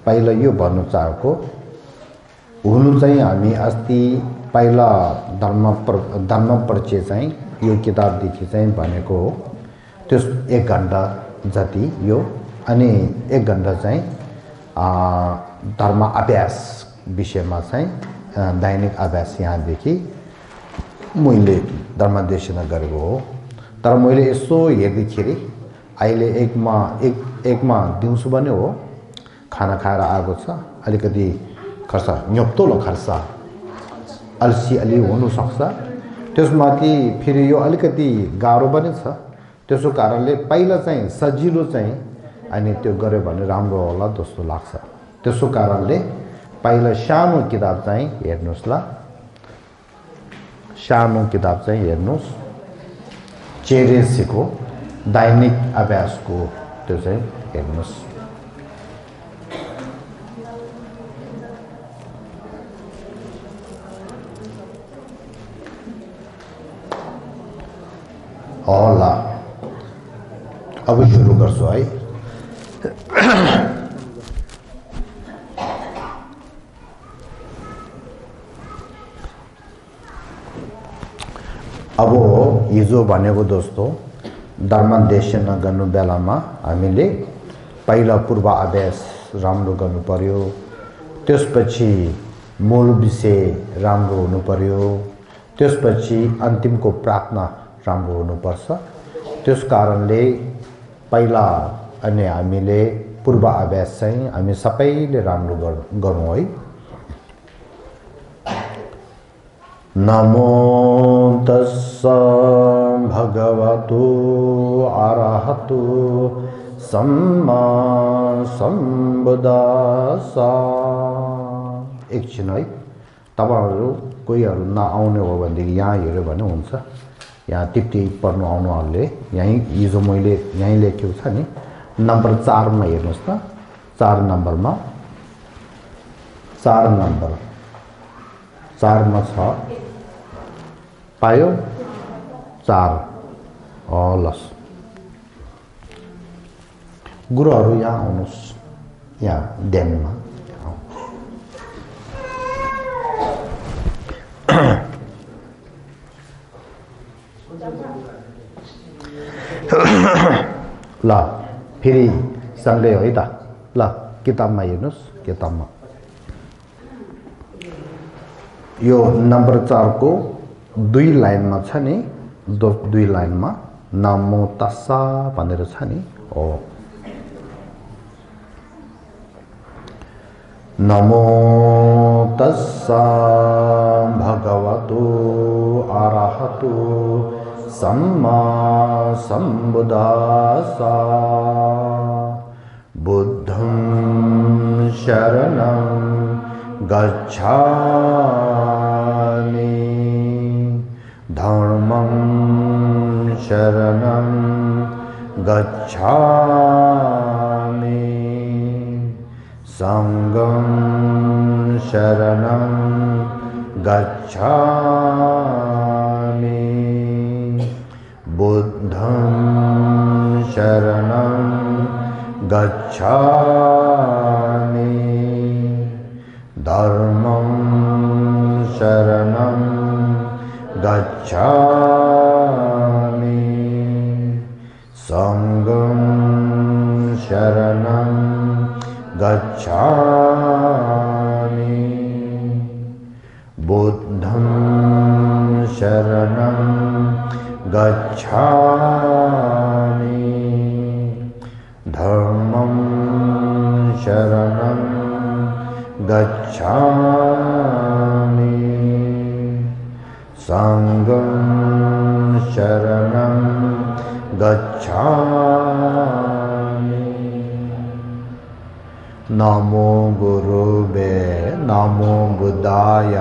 पहिला यो भन्नु चाहेको हुनु चाहिँ हामी अस्ति पहिला धर्म परिचय चाहिँ यो किताबदेखि चाहिँ भनेको हो त्यस 1 घण्टा जति यो अनि 1 घण्टा चाहिँ धर्म अभ्यास विषयमा चाहिँ दैनिक अभ्यास यहाँदेखि मैले धर्मदेशना गरेको हो तर मैले यसो हेर्दाखेरि अहिले एकमा दिउँसो पनि हो खाना खाएर आएको छ अलिकति खर्च न्योप्तोलो खर्च अल्सी अलि हुनु सक्छ त्यसमाथि फेरि यो अलिकति गाह्रो पनि छ त्यसो कारणले पहिला चाहिँ सजिलो चाहिँ अनि त्यो गर्यो भने राम्रो होला जस्तो लाग्छ त्यसो कारणले पहिला सानो किताब चाहिँ हेर्नुस् ल सानो किताब चाहिँ हेर्नुस् चेरेसीको दैनिक अभ्यासको त्यो चाहिँ हेर्नुस् होला अब सुरु गर्छु है अब हिजो भनेको दोस्तो धर्मदेशना गर्नु बेलामा हामीले पहिला पूर्व अभ्यास राम्रो गर्नु पर्यो त्यसपछि मूल विषय राम्रो हुनु पर्यो त्यसपछि अन्तिमको प्रार्थना राम्रो हुनुपर्छ त्यस कारणले पहिला अनि हामीले पूर्व अभ्यास चाहिँ हामी सबैले राम्रो गरौँ है नमो तस्सा भगवतो अरहतो सम्मा सम्बुद्धास्सा एकछिन है तपाईहरु कोहीहरु नआउने हो भनेदेखि यहाँ हेर्यो भने हुन्छ यहाँ टिप्टी पढ्नु आउनुहरुले यही हिजो मैले यही लेखेको छ नि नम्बर 4 मा हेर्नुस् त 4 नम्बरमा 4 नम्बर 4 मा छ पायो 4 लस गुरुहरु यहाँ आउनुस् यहाँ ध्यानमा ल फेरि सँगै हो है त ल किताबमा हेर्नुस् किताबमा यो नम्बर 4 को 2 लाइनमा छ नि 2 लाइनमा नमो तस्सा भनेर छ नि हो नमो तस्सा भगवतो अरहतो सम्मा सम्बुद्धास्सा बुद्धं शरणं गच्छामि धर्मं शरणं गच्छामि संघं शरणं गच्छामि बुद्धं शरणं गच्छामि धर्मं शरणं गच्छामि संघं शरणं गच्छामि बुद्धं शरणं गच्छामि धर्मं शरणं गच्छामि संघं शरणं गच्छामि नमो गुरुवे नमो बुद्धाय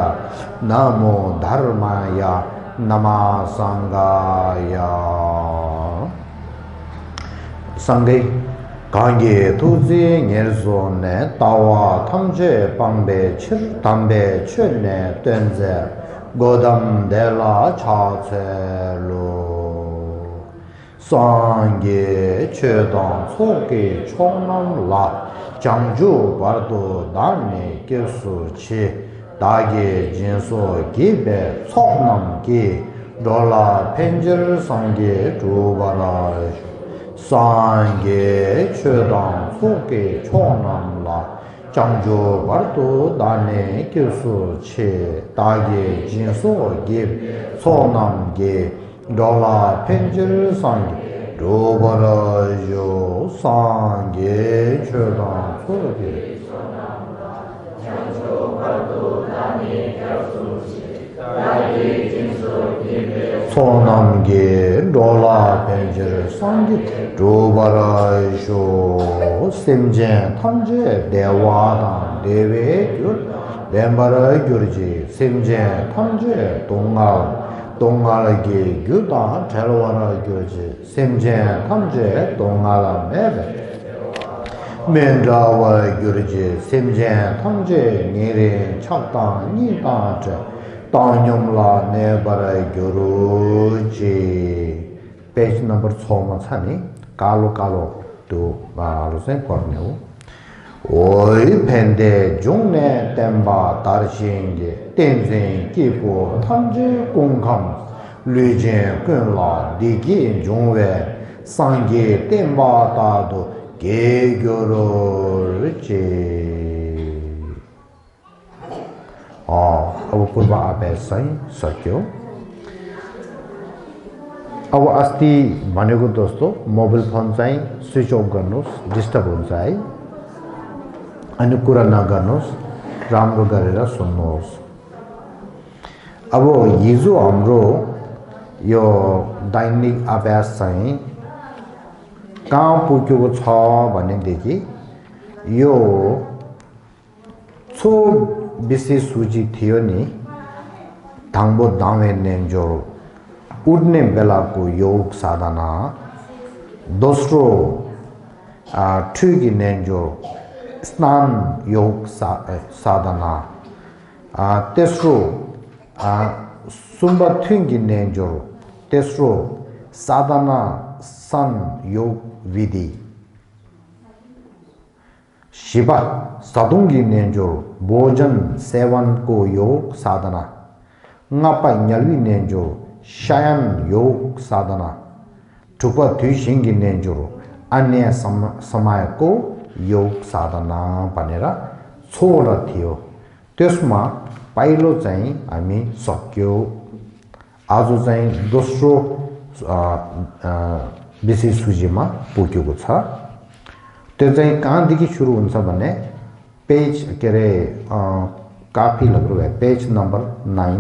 नमो धर्माय नमः संघाय संघे 강계 투지 녀손네 따와 탐제 방배 칠 담배 춘네 던제 고담 데라 차체로 상계 최당 속에 총남라 장주 바르도 나네 계수치 다게 진소 기베 속남기 돌라 펜저 상게 두바라 상게 최당 속게 총남라 장주 바르도 나네 계수치 다게 진소 기베 속남기 돌라 펜저 상게 두바라요 상게 최당 속게 소남게 돌라 벤저 상기 조바라쇼 셈제 탐제 대와당 대외교 렘바라 교르지 셈제 탐제 동알게 교다 잘와라 교르지 셈제 탐제 동알라 메베 mendrawa gyurje semjen tangje nire chakta nita je tanyamla nebara gyurje page number 6 ma chani kalo to balu sen korneu oi pende jungne temba darshinge tenzen kipo tangje kongkam lüjen kunla digi jungwe sangye temba tado 개교로지 अब पूर्व अभ्यास चाहिँ सक्यो अब अस्ति भनेको दोस्तो mobile phone चाहिँ स्विच अफ गर्नुस् डिस्टर्ब हुन्छ है अनि कुरा नगर्नुस् राम्रो गरेर सुन्नुहोस् अब हिजो हाम्रो यो दैनिक अभ्यास चाहिँ कहाँ पुगेको छ भनेदेखि यो छो विशेष सूची थियो नि धाङ्बो दावे नेन्जो उड्ने बेलाको योग साधना दोस्रो ठुगी नेन्जो स्नान योग साधना तेस्रो सुम्बा थुङ्गी नेन्जो तेस्रो साधना सन योग विधि शिवा सदुंगी नेंजो भोजन सेवन को योग साधना ngapa nyalwi nenjo shayan योग साधना ठुपा थुइसिंगी नेंजो अन्य समयको योग साधना भनेर छोड थियो त्यसमा पहिलो चाहिँ हामी सक्यो आज चाहिँ दोस्रो विशेष सूचीमा पुगेको छ त्यो चाहिँ कहाँदेखि सुरु हुन्छ भने पेज के रे काफी लग रहा है पेज नंबर 9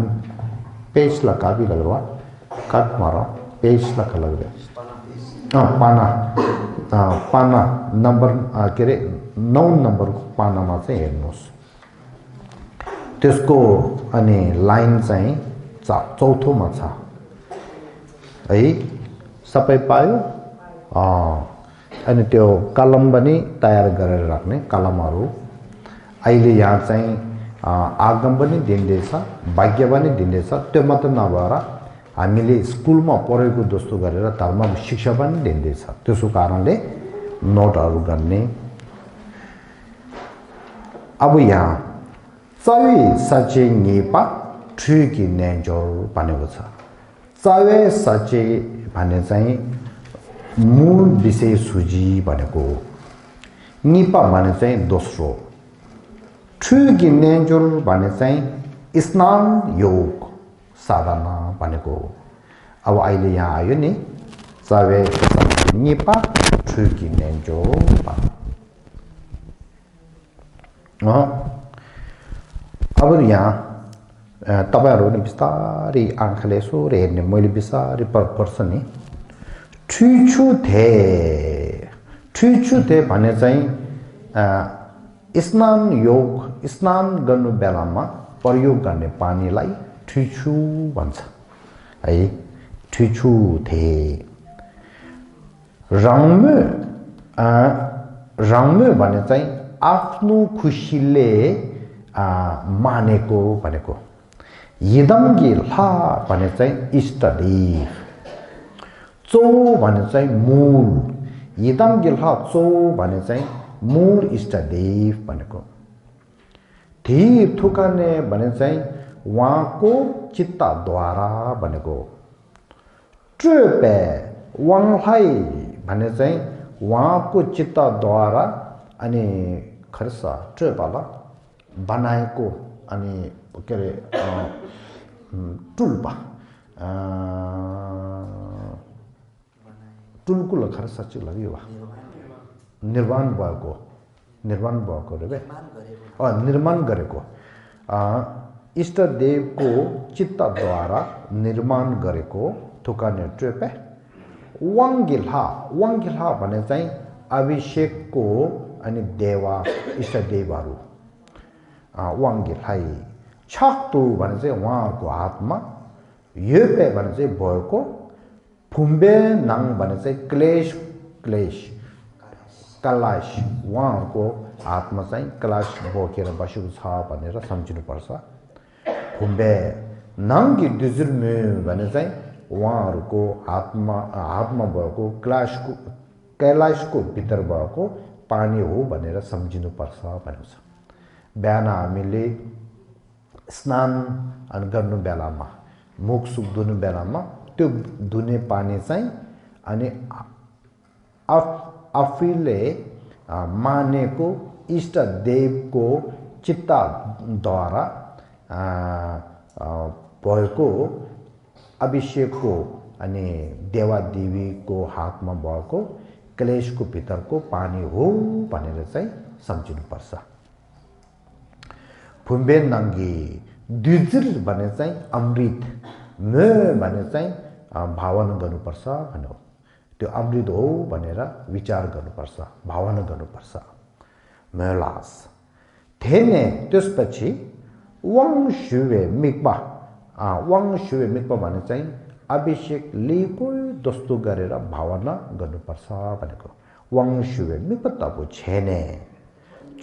पेज ला काफी लग रहा कट मारो पेज ला लग रहा पाना नंबर के रे 9 नंबर पानामा चाहिँ हेर्नुस् त्यसको अनि लाइन चाहिँ चौथोमा छ है सबै पायो अनि त्यो कलम पनि तयार गरेर राख्ने कलमहरू अहिले यहाँ चाहिँ आगम पनि दिँदैछ भाग्य पनि दिँदैछ त्यो मात्र नभएर हामीले स्कुलमा पढेको जस्तो गरेर धर्म शिक्षा पनि दिँदैछ त्यसको कारणले नोटहरू गर्ने अब यहाँ चवी सचे नेपा ठुकी नेन्जोर भनेको छ चवे सचे भने चाहिँ मूल विषय सूची भनेको निपा भने चाहिँ दोस्रो ठुकी नेन्जोर भने चाहिँ स्नान योग साधना भनेको अब अहिले यहाँ आयो नि चवे निपा ठुकी नेन्जोर अब यहाँ तपाईहरु नि बिस्तारै आँखाले यसो हेर्ने मैले बिस्तारै पर्छ नि ठुछुथे भने चाहिँ स्नान गर्नु बेलामा प्रयोग गर्ने पानीलाई ठुछु भन्छ है ठुछुथे रङ्मे भने चाहिँ आफ्नो खुसीले मानेको भनेको यदङ्गी ला भने चाहिँ इष्टदेव चौ भने चाहिँ मूल यदङ्गी ला चौ भने चाहिँ मूल इष्टदेव भनेको धीर थुकाने भने चाहिँ उहाँको चित्तद्वारा भनेको ट्रेपे उहाँलाई भने चाहिँ उहाँको चित्तद्वारा अनि खर्सा ट्रेपाला बनाएको अनि के अरे टुल्पा टुल्कुल खर्सा चाहिँ लाग्यो निर्माण भएको रे निर्माण गरेको इष्टदेवको चित्तद्वारा निर्माण गरेको थुकाने ट्रेपे वाङ्गिल्हा भने चाहिँ अभिषेकको अनि देवा इष्टदेवहरू वाङ्गिल्हाई छाक्तु भने चाहिँ उहाँहरूको हातमा योपे भने चाहिँ भएको फुम्बे नाङ भने चाहिँ क्लेश कलाश उहाँहरूको हातमा चाहिँ कलाश बोकेर बसेको छ भनेर सम्झिनुपर्छ फुम्बे नाङ्गी दुजुर्मे भने चाहिँ उहाँहरूको हातमा भएको कैलाशको भित्र भएको पानी हो भनेर सम्झिनुपर्छ भनेको छ बिहान हामीले स्नान गर्नु बेलामा मुख सुख धुनु बेलामा त्यो धुने पानी चाहिँ अनि आफूले मानेको इष्टदेवको चित्तद्वारा भएको अभिषेकको अनि देवादेवीको हातमा भएको क्लेशको भित्रको पानी हो भनेर चाहिँ सम्झिनुपर्छ फुम्बे नङ्गी द्विजिर भने चाहिँ अमृत म भने चाहिँ भावना गर्नुपर्छ भन्यो त्यो अमृत हो भनेर विचार गर्नुपर्छ भावना गर्नुपर्छ मेलास थेने त्यसपछि वाङसुवे मिक्पा भने चाहिँ अभिषेक लिएको जस्तो गरेर भावना गर्नुपर्छ भनेको वाङसुवे मिक्पा तब छेने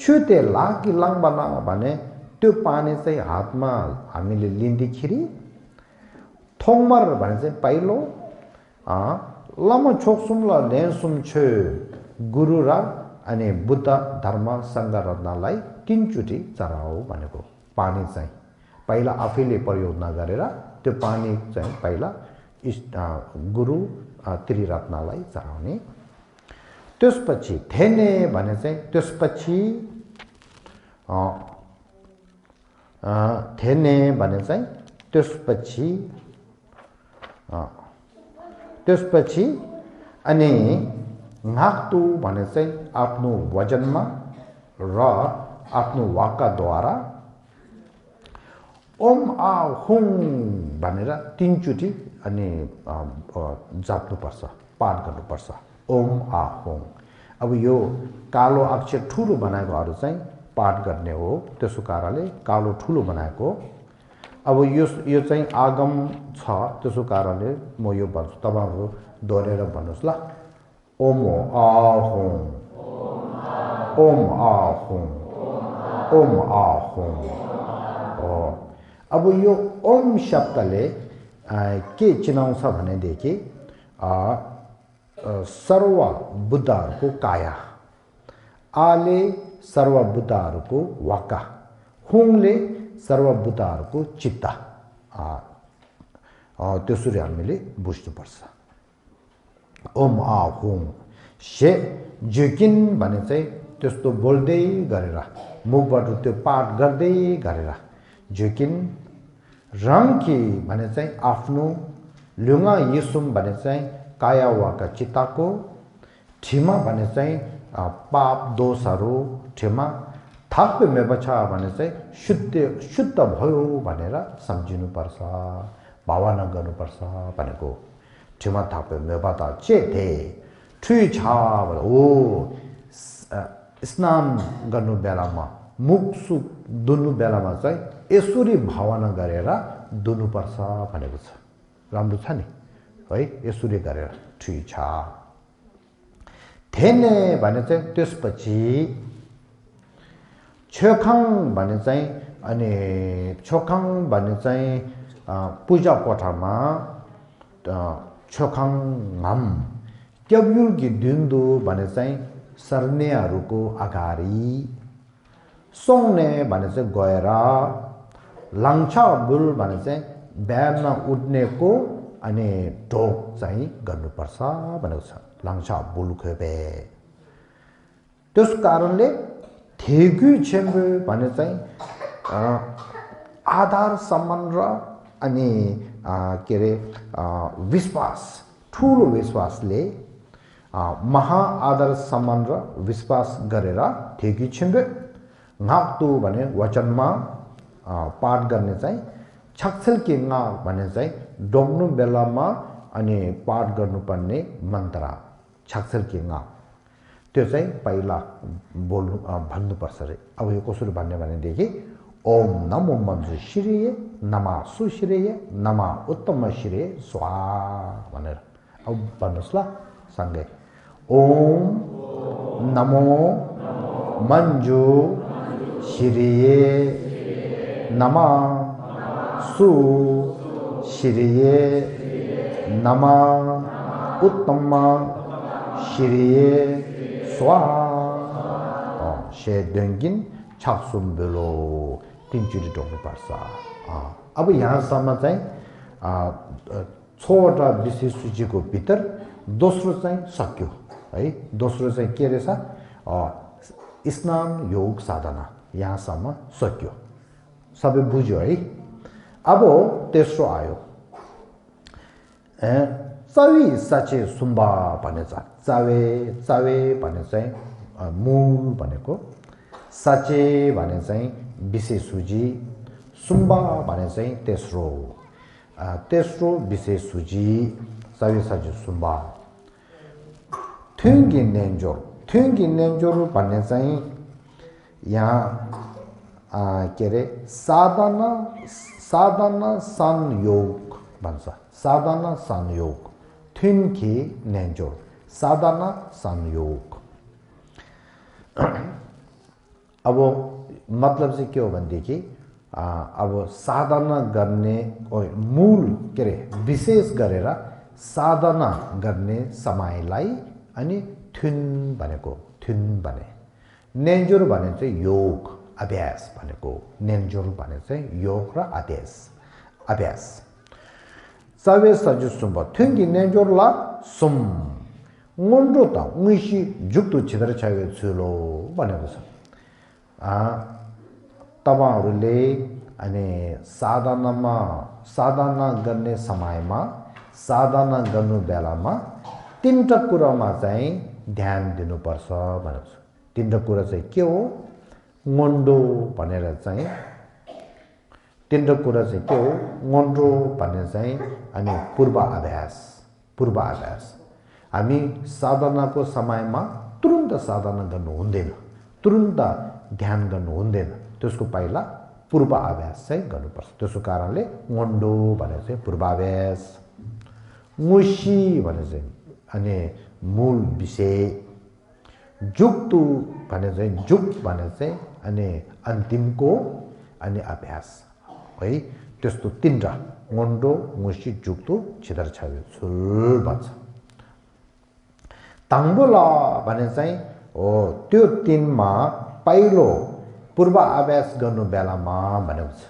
छुते लागी लाङबना भने त्यो पानी चाहिँ हातमा हामीले लिँदाखेरि थोङमर भने चाहिँ पहिलो लम छोक्सुम ल नेसुम छे गुरु र अनि बुद्ध धर्म सङ्घ रत्नलाई तीनचोटि चढाऊ भनेको पानी चाहिँ पहिला आफैले प्रयोग नगरेर त्यो पानी चाहिँ पहिला गुरु त्रिरत्नलाई चढाउने त्यसपछि थेने भने चाहिँ त्यसपछि थेने भने चाहिँ त्यसपछि अनि नाक्तु भने चाहिँ आफ्नो वजनमा र आफ्नो वाक्यद्वारा ओम आ हुङ भनेर तीनचोटि अनि जाप्नुपर्छ पाठ गर्नुपर्छ ओम आ हुङ अब यो कालो अक्षर ठुलो बनाएकोहरू चाहिँ पाठ गर्ने हो त्यसो कारणले कालो ठुलो बनाएको अब यो चाहिँ आगम छ त्यसो कारणले म यो भन्छु तपाईहरु दोहोरेर भन्नुस् ल ओम आ हुङ ओम आ हुङ ओम आ हुङ अब यो ओम शब्दले के चिनाउँछ भनेदेखि सर्व बुद्धहरूको काया आले सर्व बुद्धहरूको वाक्का हुङले सर्व बुद्धहरूको चित्त त्यसरी हामीले बुझ्नुपर्छ ओम आ हुङ से जुकिन भने चाहिँ त्यस्तो बोल्दै गरेर मुखबाट त्यो पाठ गर्दै गरेर जुकिन रङकी भने चाहिँ आफ्नो लुङा यसुम भने चाहिँ काया वाका चित्तको क्षमा भने चाहिँ पाप दोषहरू क्षमा थाप्पे मेबछा भने चाहिँ शुद्ध भयो भनेर सम्झिनुपर्छ भावना गर्नुपर्छ भनेको क्षमा थाप्पे मेबता चेते ठुई छा ओ स्नान गर्नु बेलामा मुख सुख दुनु बेलामा चाहिँ यसरी भावना गरेर दुनुपर्छ भनेको छ राम्रो छ नि है यसरी गरेर ठुई छा थेने भने चाहिँ त्यसपछि छोखाङ भने चाहिँ अनि छोखाङ भने चाहिँ पूजा कोठामा छोखाङ हम ट्याब्युलकी दिन्दो भने चाहिँ सर्नेहरूको अगाडि सोङ्ने भने चाहिँ गएर लाङ्छा बुल भने चाहिँ बिहानमा उठ्नेको अनि ढोक चाहिँ गर्नुपर्छ भनेको छ लाङ्छा बुल खोपे त्यस कारणले ठेगु छेम्बु भने चाहिँ आधार सम्मान र अनि के रे विश्वास ठुलो विश्वासले महा आदर सम्मान र विश्वास गरेर ठेगु छेम्बु नाक्तु भने वचनमा पाठ गर्ने चाहिँ छक्छल के nga भने चाहिँ डोम्नु बेलामा अनि पाठ गर्नुपर्ने मन्त्र छक्छल के nga त्यो चाहिँ पहिला बोल्नु भन्नुपर्छ रे अब यो कसरी भन्ने भनेदेखि ओम नमो मन्जु श्रीय नमा सुश्रीय नमा उत्तम श्रीय स्वाहा भनेर अब भन्नुस् ल सँगै ओम नमो मन्जु श्रीय नमा सु श्रीय नमा उत्तम श्रीय स्वाहा शे दङ्गिन छाक्सुम बेलो तीनचोटि ढोक्नुपर्छ अब यहाँसम्म चाहिँ छवटा विषय सूचीको भित्र दोस्रो चाहिँ सक्यो है दोस्रो चाहिँ के रहेछ स्नान योग साधना यहाँसम्म सक्यो सबै बुझ्यो है अब तेस्रो आयो चावे साचे सुम्बा भन्ने छ चावे चावे भने चाहिँ मूल भनेको साचे भने चाहिँ विशेष सूची सुम्बा भने चाहिँ तेस्रो तेस्रो विशेष सूची चावे साचे सुम्बा थुङ्गी नेन्जोर भन्ने चाहिँ यहाँ के अरे साधना संयोग भन्छ साधना संयोग थुङ्गी नेन्जोर साधना संयोग अब मतलब चाहिँ के हो भनेदेखि अब साधना गर्ने मूल के अरे विशेष गरेर साधना गर्ने समयलाई अनि थुन भनेको थुन भने नेन्जोर भने चाहिँ योग अभ्यास भनेको नेन्जोर भने चाहिँ योग र अभ्यास सबै सजु सुम्ब थुङ्गी नेन्जोरला सुम ngondo ta ngishi juktu chidara chawe chulo भनेको छ तपाईहरुले अनि साधना गर्ने समयमा साधना गर्नु बेलामा तीनटा कुरामा चाहिँ ध्यान दिनुपर्छ भनेको छ तीनटा कुरा चाहिँ के हो ngondo भनेर चाहिँ तीनटा कुरा चाहिँ के हो ngondo भन्ने चाहिँ अनि पूर्व अभ्यास हामी साधनाको समयमा तुरुन्त साधना गर्नु हुँदैन तुरुन्त ध्यान गर्नु हुँदैन त्यसको पहिला पूर्व अभ्यास चाहिँ गर्नुपर्छ त्यसको कारणले ngondo भने चाहिँ पूर्वाभ्यास मुशी भने चाहिँ अनि मूल विषय जुक्तु भने चाहिँ जुक भने चाहिँ अनि अन्तिमको अनि अभ्यास है त्यस्तो तीनटा ngondo मुशी जुक्तु छिदर छावे छुल भन्छ ताङ्बोला भने चाहिँ त्यो तीनमा पहिलो पूर्व अभ्यास गर्नु बेलामा भनेको छ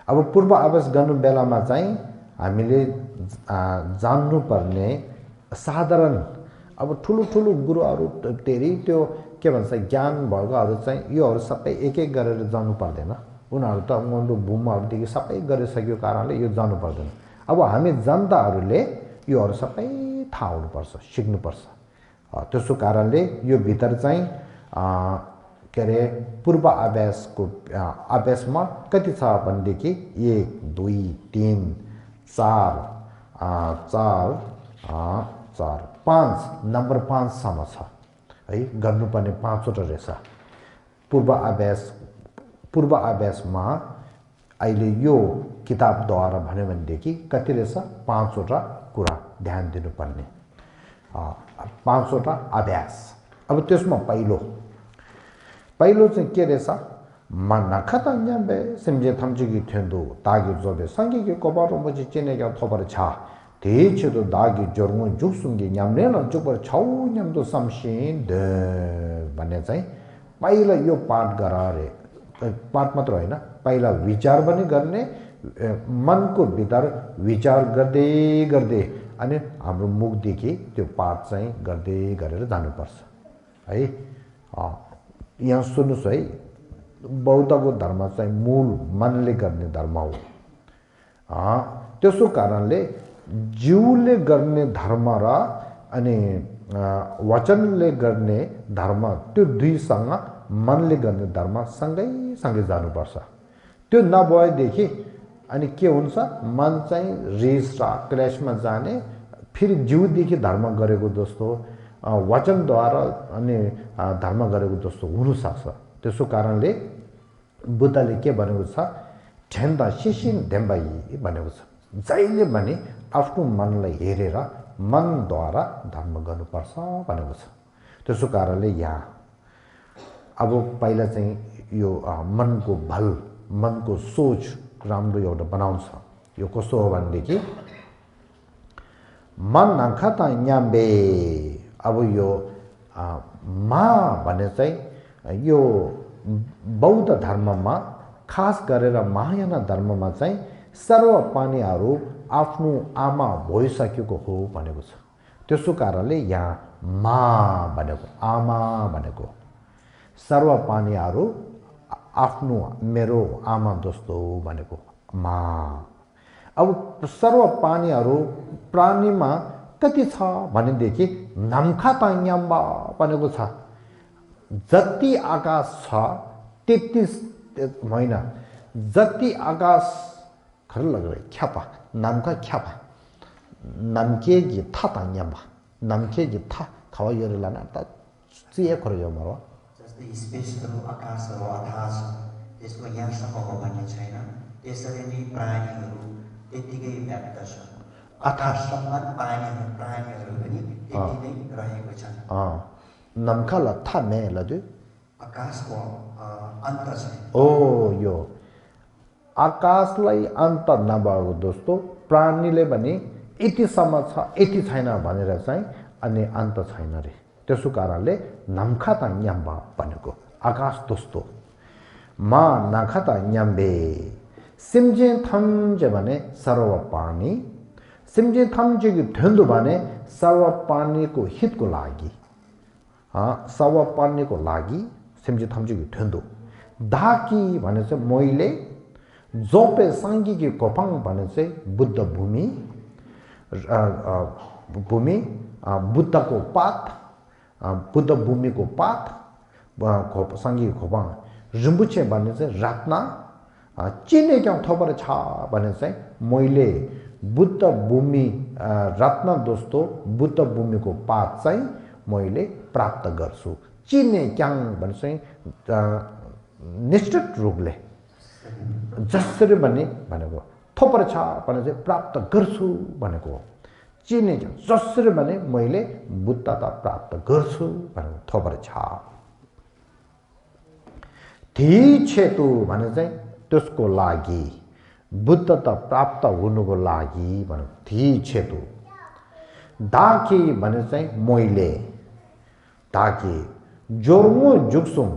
अब पूर्व अभ्यास गर्नु बेलामा चाहिँ हामीले जान्नु पर्ने साधारण अब ठुलो गुरुहरू धेरै त्यो के भन्छ ज्ञान भएकोहरू चाहिँ योहरू सबै एक गरेर जानु पर्दैन उनीहरू त ngondo बुमहरुदेखि सबै गरिसक्यो कारणले यो जानु पर्दैन अब हामी जनताहरूले योहरू सबै थाहा हुनुपर्छ सिक्नुपर्छ त्यसो कारणले यो भित्र चाहिँ के अरे पूर्व अभ्यासमा कति छ भनेदेखि 1 2 3 4 5 नम्बर 5 सम्म छ है गर्नुपर्ने 5 वटा रहेछ पूर्व अभ्यासमा अहिले यो किताबद्वारा भन्यो भनेदेखि कति रहेछ 5 वटा कुरा ध्यान दिनुपर्ने 5 वटा अभ्यास अब त्यसमा पहिलो चाहिँ के रहेछ मनखतन्याबे सिमजे थम्जिगी थेन्दु तागी जोबे संगिगे कोबारो मजि चिनेगा थोबर छ 대체도 나기 저런 죽순기 냠내는 저거 차우냠도 삼신 데 भन्ने पहिला यो पाठ गरा रे पाठ मात्र हैन पहिला विचार पनि गर्ने मनको भित्र विचार गर्दै गर्दै अनि हाम्रो मुखदेखि त्यो पाठ चाहिँ गर्दै गरेर जानुपर्छ है यहाँ सुन्नुस् है बौद्धको धर्म चाहिँ मूल मनले गर्ने धर्म हो त्यसो कारणले जीवले गर्ने धर्म र अनि वचनले गर्ने धर्म त्यो दुईसँग मनले गर्ने धर्म सँगै सँगै जानुपर्छ त्यो नभएदेखि अनि के हुन्छ मन चाहिँ रिस र क्लेशमा जाने फेरि जीवदेखि धर्म गरेको जस्तो वचनद्वारा अनि धर्म गरेको जस्तो हुन सक्छ त्यसो कारणले बुद्धले के भनेको छ ठेन्दा सिसिन डेम्बाई भनेको छ जहिले पनि आफ्नो मनलाई हेरेर मनद्वारा धर्म गर्नुपर्छ भनेको छ त्यसो कारणले यहाँ अब पहिला चाहिँ यो मनको भल मनको सोच राम्रो एउटा बनाउँछ यो कस्तो हो भनेदेखि मन नाखता न्याम्बे अब यो मा भने चाहिँ यो बौद्ध धर्ममा खास गरेर महायान धर्ममा चाहिँ सर्व प्राणीहरू आफ्नो आमा भइसकेको हो भनेको छ त्यसो कारणले यहाँ मा भनेको आमा भनेको सर्व प्राणीहरू आफ्नो मेरो आमा जस्तो हो भनेको मा अब सर्व प्राणीमा कति छ भनेदेखि नम्खा न्याम्बा भनेको छ जति आकाश छ त्यति होइन जति आकाश खर लगे ख्यापा नामका ख्यापा नामकेगी थाता न्याम्बा नामकेगी था खावा योरे लाना त चिए खर यो मरो जस्तै स्पेसको आकाशहरु अथाह छ त्यसको यहाँसम्म हो भन्ने छैन त्यसरी नै प्राणीहरु त्यतिकै व्याप्त छ आकाशसम्म प्राणीहरु पनि त्यति नै रहेको छन् नम्खा ल था मे लदु आकाशको अन्त छ ओ यो आकाशलाई अन्त नभएको दोस्तो प्राणीले पनि यतिसम्म छ यति छैन भनेर चाहिँ अनि अन्त छैन रे त्यसो कारणले नम्खाता न्याम्बा भनेको आकाश दोस्तो मा नाखाता न्याम्बे सिमजे थम्जे भने सर्व प्राणी सिमजे थम्जेको धन्धु भने सर्व प्राणीको हितको लागि सर्व प्राणीको लागि सिमजे थम्जेको धन्धु धाकी भने चाहिँ मैले जोपे सांगिकी कोपाङ भने चाहिँ बुद्ध भूमि बुद्धको पात बुद्ध भूमिको पात सांगिकी खोपाङ रिम्बुछे भन्ने चाहिँ रत्न चिने क्याउ थोपर छ भने चाहिँ मैले बुद्ध भूमि रत्न दोस्तो बुद्ध भूमिको पात चाहिँ मैले प्राप्त गर्छु चिने क्याङ भने चाहिँ निश्चित रूपले जसरी पनि भनेको थोपर छ भने चाहिँ प्राप्त गर्छु भनेको चिने जसरी पनि मैले बुद्धता प्राप्त गर्छु भनेको थोपर छ धी छेतु भने चाहिँ त्यसको लागि बुद्धता प्राप्त हुनुको लागि भनेको धी छेतु दाकी भने चाहिँ मैले दाकी जोर्मो जुक्सुङ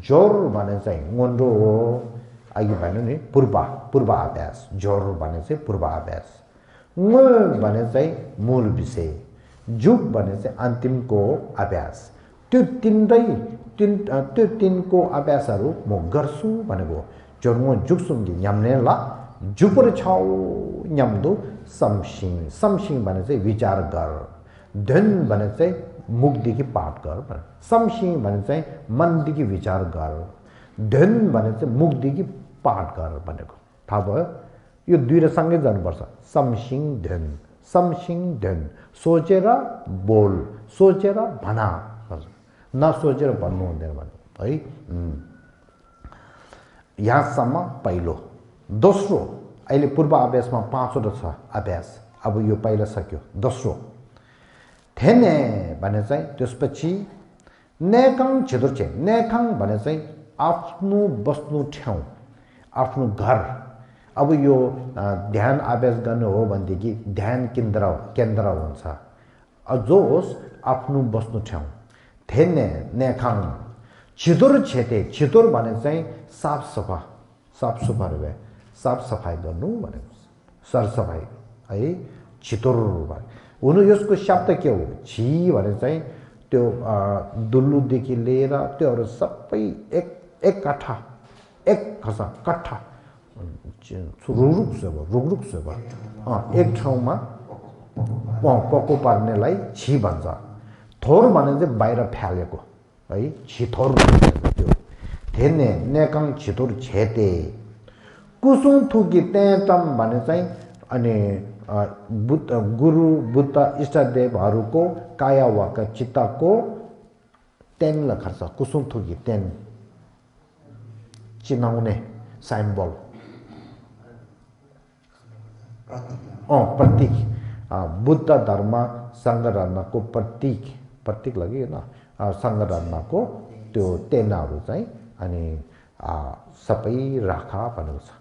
जोर भने चाहिँ ngondo हो अघि भन्नु नि पूर्वाभ्यास जोर भने चाहिँ पूर्वाभ्यास मूल भने चाहिँ मूल विषय जुग भने चाहिँ अन्तिमको अभ्यास त्यो तिनको अभ्यासहरू म गर्छु भनेको जोर्मो जुक्सुङगी न्याम्ने ला जुपर छाउ न्याम्दो समसिङ भने चाहिँ विचार गर धन भने चाहिँ मुखदेखि पाठ गर समसिङ भने चाहिँ मनदेखि विचार गर धन भने चाहिँ मुखदेखि पाठ गर भनेको थाहा भयो यो दुईटा सँगै जानुपर्छ समसिङ धन सोचेर बोल सोचेर भना नसोचेर भन्नु हुँदैन भन्नु है यहाँसम्म पहिलो दोस्रो अहिले पूर्व अभ्यासमा 5वटा छ अभ्यास अब यो पहिला सक्यो दोस्रो थेने भने चाहिँ त्यसपछि नेकङ छिदुर्चे नेकङ भने चाहिँ आफ्नो बस्नु ठाउँ आफ्नो घर अब यो ध्यान अभ्यास गर्नु हो भनेदेखि ध्यान केन्द्र हुन्छ जो होस् आफ्नो बस्नु ठाउँ थेन्ने नेखाङ छिदोर छेते छिदोर भने चाहिँ साफ सफा रहे साफ सफाई गर्नु भनेको सरसफाई है छितोर हुनु यसको शब्द के हो छि भने चाहिँ त्यो दुल्लुदेखि लिएर त्योहरू सबै एक कट्ठा एक खसा कट्ठा रुगरुक सेवा एक ठाउँमा पक्को पार्नेलाई छि भन्छ थोर भने चाहिँ बाहिर फ्यालेको है छिथोर त्यो थेन्ने नेकाङ छिथोर छेते कुसुङ थुकी तेटम भने चाहिँ अनि गुरु बुद्ध इष्टदेवहरूको काया वाका चित्तको तेन लखर्छ कुसुङ थुकी तेन चिनाउने साइम्बल प्रतीक बुद्ध धर्म सङ्गठनको प्रतीक लग्यो न सङ्गठनको त्यो तेनाहरू चाहिँ अनि सबै राखा भनेको छ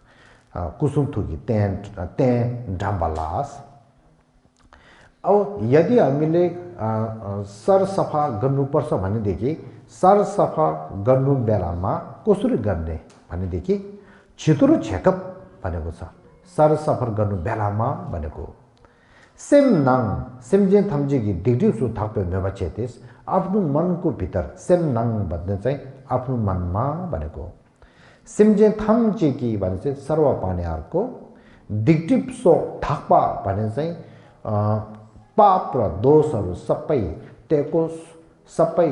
कुसुम थुकी त्यहाँ डाम्बलास अब यदि हामीले सरसफा गर्नुपर्छ भनेदेखि सरसफा गर्नु बेलामा कसरी गर्ने भनेदेखि छितुरो छेकप भनेको छ सरसफा गर्नु बेलामा भनेको सेमजे थम्जेगी दिग्दिसु थाक्पे मेबाचेतेस आफ्नो मनको भित्र सेमनाङ भन्ने चाहिँ आफ्नो मनमा भनेको सिमजे थम्जेगी भने चाहिँ सर्वपानीहरूको दिग्दिप्सो थाक्पा भने चाहिँ पाप र दोषहरू सबै त्यसको सबै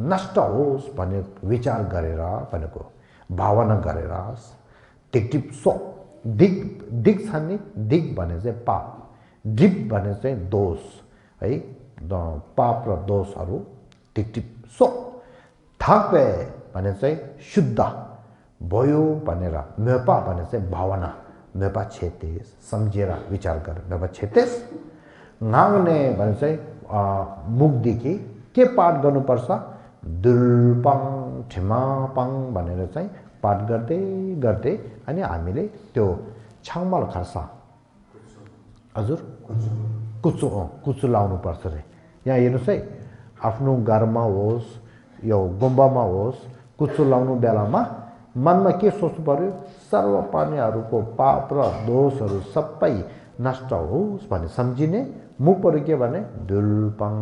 नष्ट होस् भन्ने विचार गरेर भनेको भावना गरेर दिग्दिप्सो दिग छ नि दिग भने चाहिँ पाप डिप भने चाहिँ दोष है पाप र दोषहरू दिग्दिप्सो थाक्पे भने चाहिँ शुद्ध भयो भनेर मेपा भने चाहिँ भावना मेपा छेतेस सम्झेर विचार गरेर मेपा छेतेस नाग्ने भने चाहिँ मुखदेखि के पाठ गर्नुपर्छ दुल्पाङ ठिमापाङ भनेर चाहिँ पाठ गर्दै गर्दै अनि हामीले त्यो छाङमाल खर्सा हजुर कुचो लाउनुपर्छ रे यहाँ हेर्नुहोस् है आफ्नो घरमा होस् यो गुम्बामा होस् कुचो लाउनु बेलामा मनमा के सोच्नु पर्यो सर्वपानीहरूको पाप र दोषहरू सबै नष्ट होस् भन्ने सम्झिने मुखबाट के भने दुल्पाङ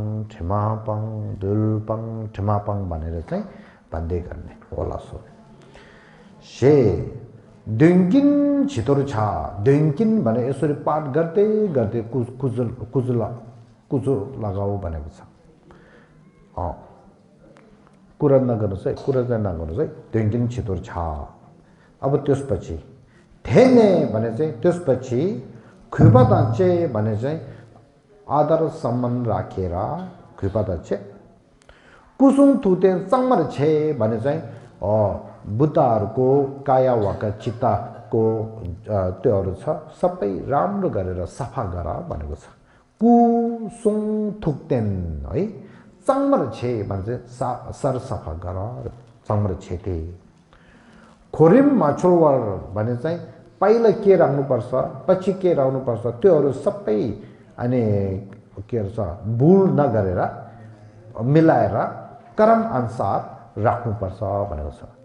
ठिमापाङ भनेर चाहिँ भन्दै गर्ने होला सो से दुङ्किन छितोर छ दुङ्किन भने यसरी पाठ गर्दै गर्दै कुचो लगाऊ भनेको छ कुरा नगर्नुहोस् है कुरा चाहिँ नगर्नुहोस् है दुङ्किन छितोर छ अब त्यसपछि थेने भने चाहिँ त्यसपछि खुपादाचे भने चाहिँ आदर सम्मान राखेर खुपादाचे कुसुङ थुते चम्मर छे भने चाहिँ बुद्धहरूको काया वाका चित्तको त्योहरू छ सबै राम्रो गरेर सफा गर भनेको छ कुसुङ थुक्तेन है चम्मर छे भन्छ सर सफा गर चम्मर छेते खोरिम माछोलवर भने चाहिँ पहिला के राख्नुपर्छ पछि के राख्नुपर्छ त्योहरू सबै अनि के भन्छ भुल नगरेर मिलाएर क्रम अनुसार राख्नुपर्छ भनेको छ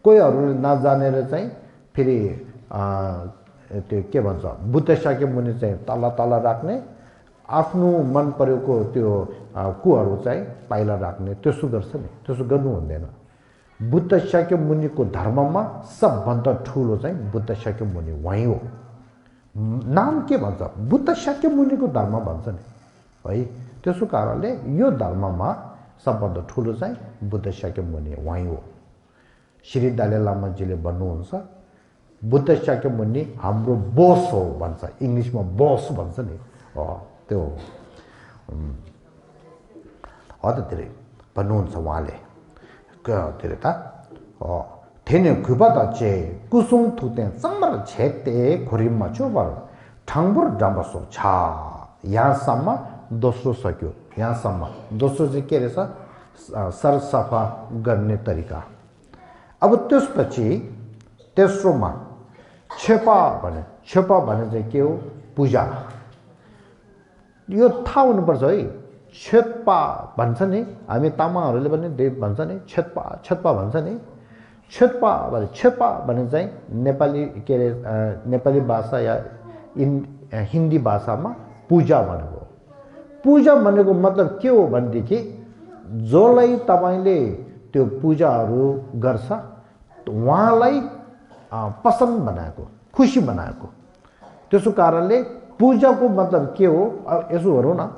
कोहीहरूले नजानेर चाहिँ फेरि त्यो के भन्छ बुद्ध शाक्य मुनि चाहिँ तल राख्ने आफ्नो मन परेको त्यो कुहरू चाहिँ पाइला राख्ने त्यसो गर्छ नि त्यसो गर्नु हुँदैन बुद्ध शाक्य मुनिको धर्ममा सबभन्दा ठुलो चाहिँ बुद्ध शाक्य मुनि वहीँ हो नाम के भन्छ बुद्ध शाक्य मुनिको धर्म भन्छ नि है त्यसो कारणले यो धर्ममा सबभन्दा ठुलो चाहिँ बुद्ध शाक्य मुनि वहीँ हो श्री दलाई लामाजीले भन्नुहुन्छ बुद्ध शाक्य मुनि हाम्रो बोस हो भन्छ इङ्ग्लिसमा बोस भन्छ नि त्यो धेरै भन्नुहुन्छ उहाँले धेरै त थेने खुपादाचे कुसुङ थुते चम्मर छेते खोरिममा चोबर ठाङबुर डम्बसो छ यहाँसम्म दोस्रो सक्यो यहाँसम्म दोस्रो चाहिँ के रहेछ सरसफा गर्ने तरिका अब त्यसपछि तेस्रोमा छेपा भने चाहिँ के हो पूजा यो थाहा हुनुपर्छ है छेपा भन्छ नि हामी तामाङहरूले पनि भन्छ नि छेपा भन्छ नि छेपा भने चाहिँ नेपाली के अरे नेपाली भाषा या हिन्दी भाषामा पूजा भनेको मतलब के हो भनेदेखि जसलाई तपाईले त्यो पूजाहरू गर्छ उहाँलाई पसन्द बनाएको खुसी बनाएको त्यसो कारणले पूजाको मतलब के हो यसो गरौँ न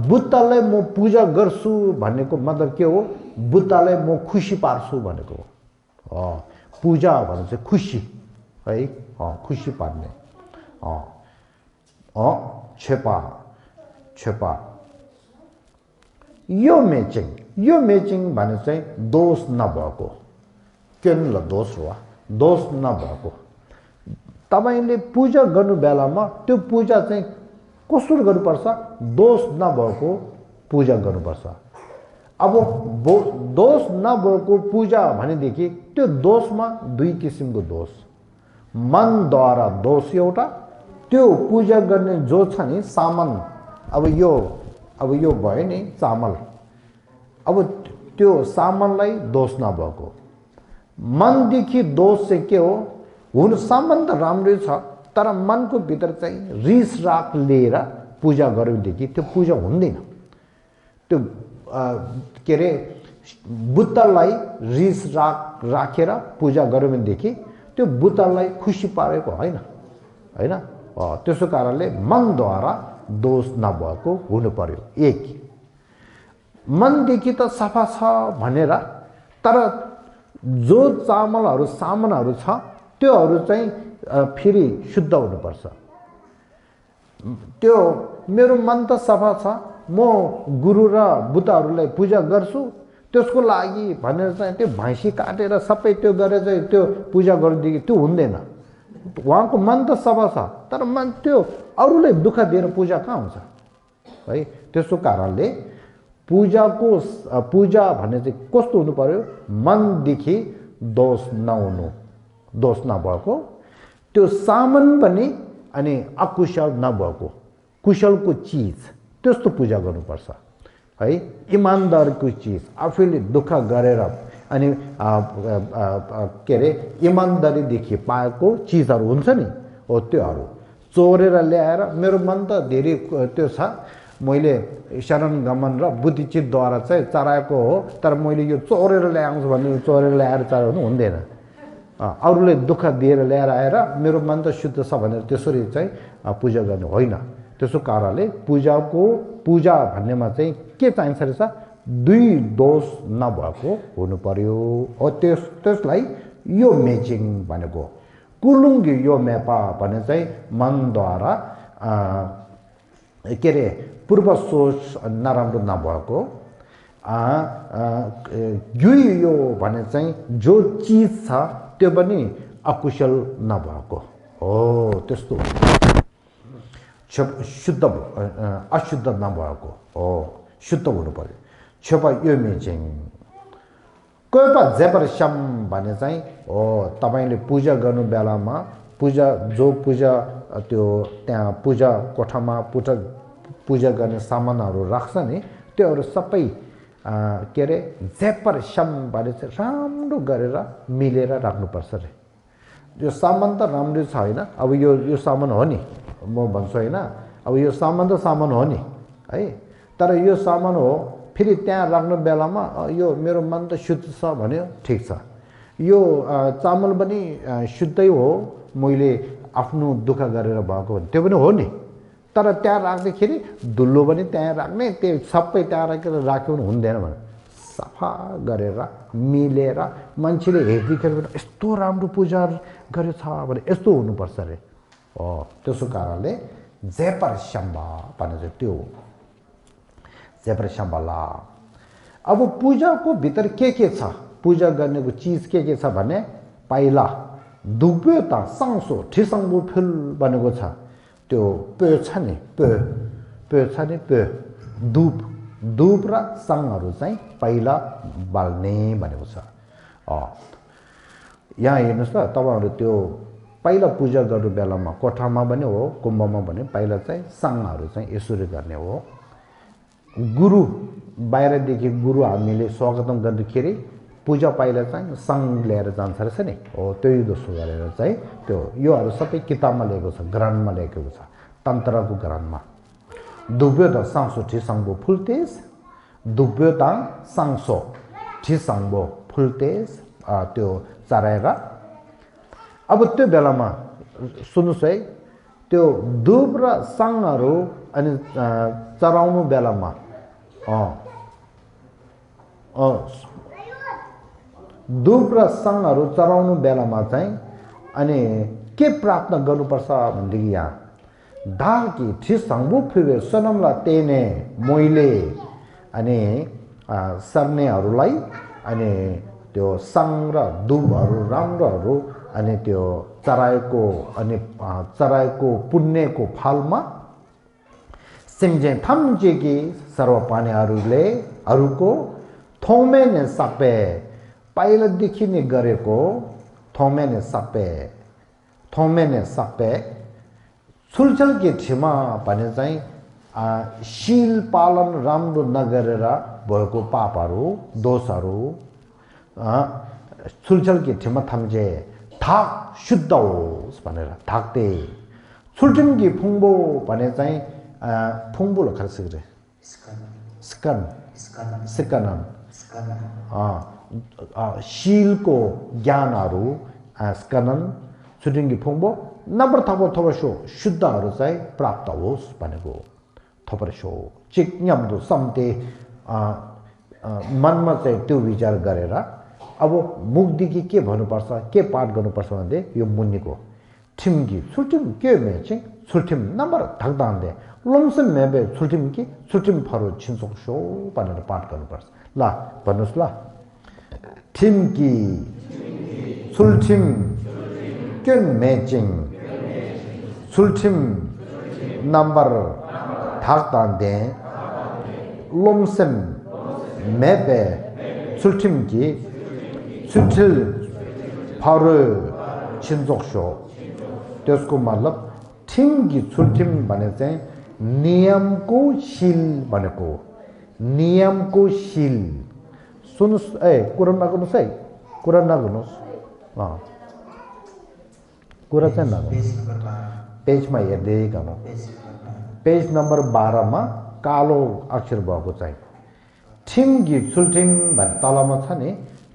बुद्धलाई म पूजा गर्छु भनेको मतलब के हो बुद्धलाई म खुसी पार्छु भनेको हो पूजा भने चाहिँ खुसी है खुसी पार्ने छेपा यो मेचिङ भने चाहिँ दोष नभएको केन ल दोष नभएको तपाईले पूजा गर्नु बेलामा त्यो पूजा चाहिँ कसरी गर्नुपर्छ दोष नभएको पूजा गर्नुपर्छ अब दोष नभएको पूजा भनेदेखि त्यो दोषमा दुई किसिमको दोष मनद्वारा दोष एउटा त्यो पूजा गर्ने जो छ नि सामान अब यो भयो नि चामल अब त्यो सामानलाई दोष नभएको मनदेखि दोष चाहिँ के हो हुन सामान त राम्रै छ तर मनको भित्र चाहिँ रिस राग लिएर पूजा गरेदेखि त्यो पूजा हुँदैन त्यो के अरे बुद्धलाई रिस राग राखेर पूजा गर्यो भनेदेखि त्यो बुद्धलाई खुसी पारेको होइन त्यसो कारणले मनद्वारा दोष नभएको हुनु पर्यो एक मनदेखि त सफा छ भनेर तर जो चामलहरू सामानहरू छ त्योहरू चाहिँ फेरि शुद्ध हुनुपर्छ त्यो मेरो मन त सफा छ म गुरु र बुद्धहरूलाई पूजा गर्छु त्यसको लागि भनेर चाहिँ त्यो भैँसी काटेर सबै त्यो गरेर चाहिँ त्यो पूजा गर्दैदेखि त्यो हुँदैन उहाँको मन त सफा छ तर मन त्यो अरूलाई दुःख दिएर पूजा कहाँ हुन्छ है त्यसो कारणले पूजा भन्ने चाहिँ कस्तो हुनु पर्यो मनदेखि दोष नभएको त्यो सामान पनि अनि अकुशल नभएको कुशलको चिज त्यस्तो पूजा गर्नुपर्छ है इमानदारको चिज आफैले दुःख गरेर अनि के अरे इमानदारीदेखि पाएको चिजहरू हुन्छ नि हो त्योहरू चोरेर ल्याएर मेरो मन त धेरै त्यो छ मैले शरण गमन र बुद्धिचितद्वारा चाहिँ चराएको हो तर मैले यो चोरेर ल्याउँछु भने चोरेर ल्याएर चराउनु हुँदैन अरूले दुःख दिएर ल्याएर आएर मेरो मन त शुद्ध छ भनेर त्यसरी चाहिँ पूजा गर्नु होइन त्यसो कारणले पूजा भन्नेमा चाहिँ के चाहिन्छ रहेछ दुई दोष नभएको हुनु पर्यो हो त्यसलाई यो मेचिङ भनेको कुलुङ्गी यो मेपा भने चाहिँ मनद्वारा के अरे पूर्व सोच नराम्रो नभएको यो भने चाहिँ जो चिज छ त्यो पनि अकुशल नभएको हो त्यस्तो अशुद्ध नभएको हो शुद्ध हुनु पर्यो छेपा यो मेचिङ कोपा जेपरसम भने चाहिँ हो तपाईले पूजा गर्नु बेलामा पूजा त्यो त्यहाँ पूजा कोठामा पूजा गर्ने सामानहरू राख्छ नि त्योहरू सबै के अरे जेपरसम भने चाहिँ राम्रो गरेर मिलेर राख्नुपर्छ रे यो सामान त राम्रै छ होइन अब यो सामान हो नि म भन्छु होइन अब यो सामान त सामान हो नि है तर यो सामान हो फेरि त्यहाँ राख्नु बेलामा यो मेरो मन त शुद्ध छ भन्यो ठिक छ यो चामल पनि शुद्धै हो मैले आफ्नो दुःख गरेर भएको भने त्यो पनि हो नि तर त्यहाँ राख्दाखेरि धुलो पनि त्यहाँ राख्ने त्यो सबै त्यहाँ राखेर राख्यो भने हुँदैन भने सफा गरेर मिलेर मान्छेले हेर्दाखेरि यस्तो राम्रो पूजा गरेछ भने यस्तो हुनुपर्छ अरे हो त्यसो कारणले जेपर शम्बा भने चाहिँ त्यो जेपर शम्बाला अब पूजाको भित्र के छ पूजा गर्नेको चिज के छ भने पहिला दुब्यो त सांसो ठिसङ्गु फुल बनेको छ त्यो पेय छ नि धूप र सङहरू चाहिँ पहिला बाल्ने भनेको छ यहाँ हेर्नुहोस् त तपाईहरु त्यो पहिला पूजा गर्नु बेलामा कोठामा पनि हो कुम्भमा पनि पहिला चाहिँ सङ्घहरू चाहिँ यसरी गर्ने हो गुरु बाहिरदेखि गुरु हामीले स्वागतम गर्दाखेरि पूजा पहिला चाहिँ सङ्घ लिएर जान्छ रहेछ नि हो त्यही जस्तो गरेर चाहिँ त्यो योहरू सबै किताबमा लेखेको छ ग्रन्थमा लेखेको छ तन्त्रको ग्रन्थमा दुब्योदा सांसो ठिसङ्बो फुल्तेस दुब्योदा सांसो ठिसङ्बो फुल्तेस त्यो चराएर अब त्यो बेलामा सुन्नुहोस् है त्यो दुब र सङ्घहरू अनि चराउनु बेलामा दुब र सङ्घहरू चराउनु बेलामा चाहिँ अनि के प्रार्थना गर्नुपर्छ भनेदेखि यहाँ धाकी ठिसङ्बु फिरे सनमला तेने मोइले अनि सर्नेहरूलाई अनि त्यो सङ्घ र दुबहरू राम्रोहरू अनि त्यो चराएको पुण्यको फलमा सिङ्जे थम्जेकी सर्वपानीहरूले हरूको थोमेने सपे पहिलादेखि नै गरेको थोमेने सपे छुलछलकी ठिमा भने चाहिँ शील पालन राम्रो नगरेर भएको पापहरू दोषहरू छुलछलकी ठिमा थम्जे थाक शुद्ध होस् भनेर थाक्ते छुल्टिम्की फुङ्बो भने चाहिँ फुङ्बो खर्च गरे स्कन शीलको ज्ञानहरू स्कनन छुटिङ्की फुङ्बो नम्बर थपसो शुद्धहरू चाहिँ प्राप्त होस् भनेको थपसो चिक न्याम्दो सम्ते मनमा चाहिँ त्यो विचार गरेर अब मुखदेखि के भन्नुपर्छ के पाठ गर्नुपर्छ भने यो मुनिको ठिम्की छुल्टिम के मेचिङ छुल्टिम नम्बर थक्दान्दे लोमसम मेबे छुल्टिम कि छुल्टिम फरो छिन्सोक्सो भनेर पाठ गर्नुपर्छ ल भन्नुहोस् ल ठिम्की छुल्टिम केन मेचिङ छुल्टिम नम्बर थक्दान्दे लोमसम मेबे छुल्टिम कि छुल्टिल फरो छिन्सोक्सो त्यसको मतलब ठिम्की छुल्टिम भने चाहिँ नियमको शील भनेको नियमको शील सुन्नुहोस् कुरा नगर्नुहोस् है कुरा नगर्नुहोस् कुरा चाहिँ नगर्नुहोस् पेजमा हेर्दै गर्नु पेज नम्बर 12मा कालो अक्षर भएको चाहिँ ठिम्की छुल्टिम भने तलमा छ नि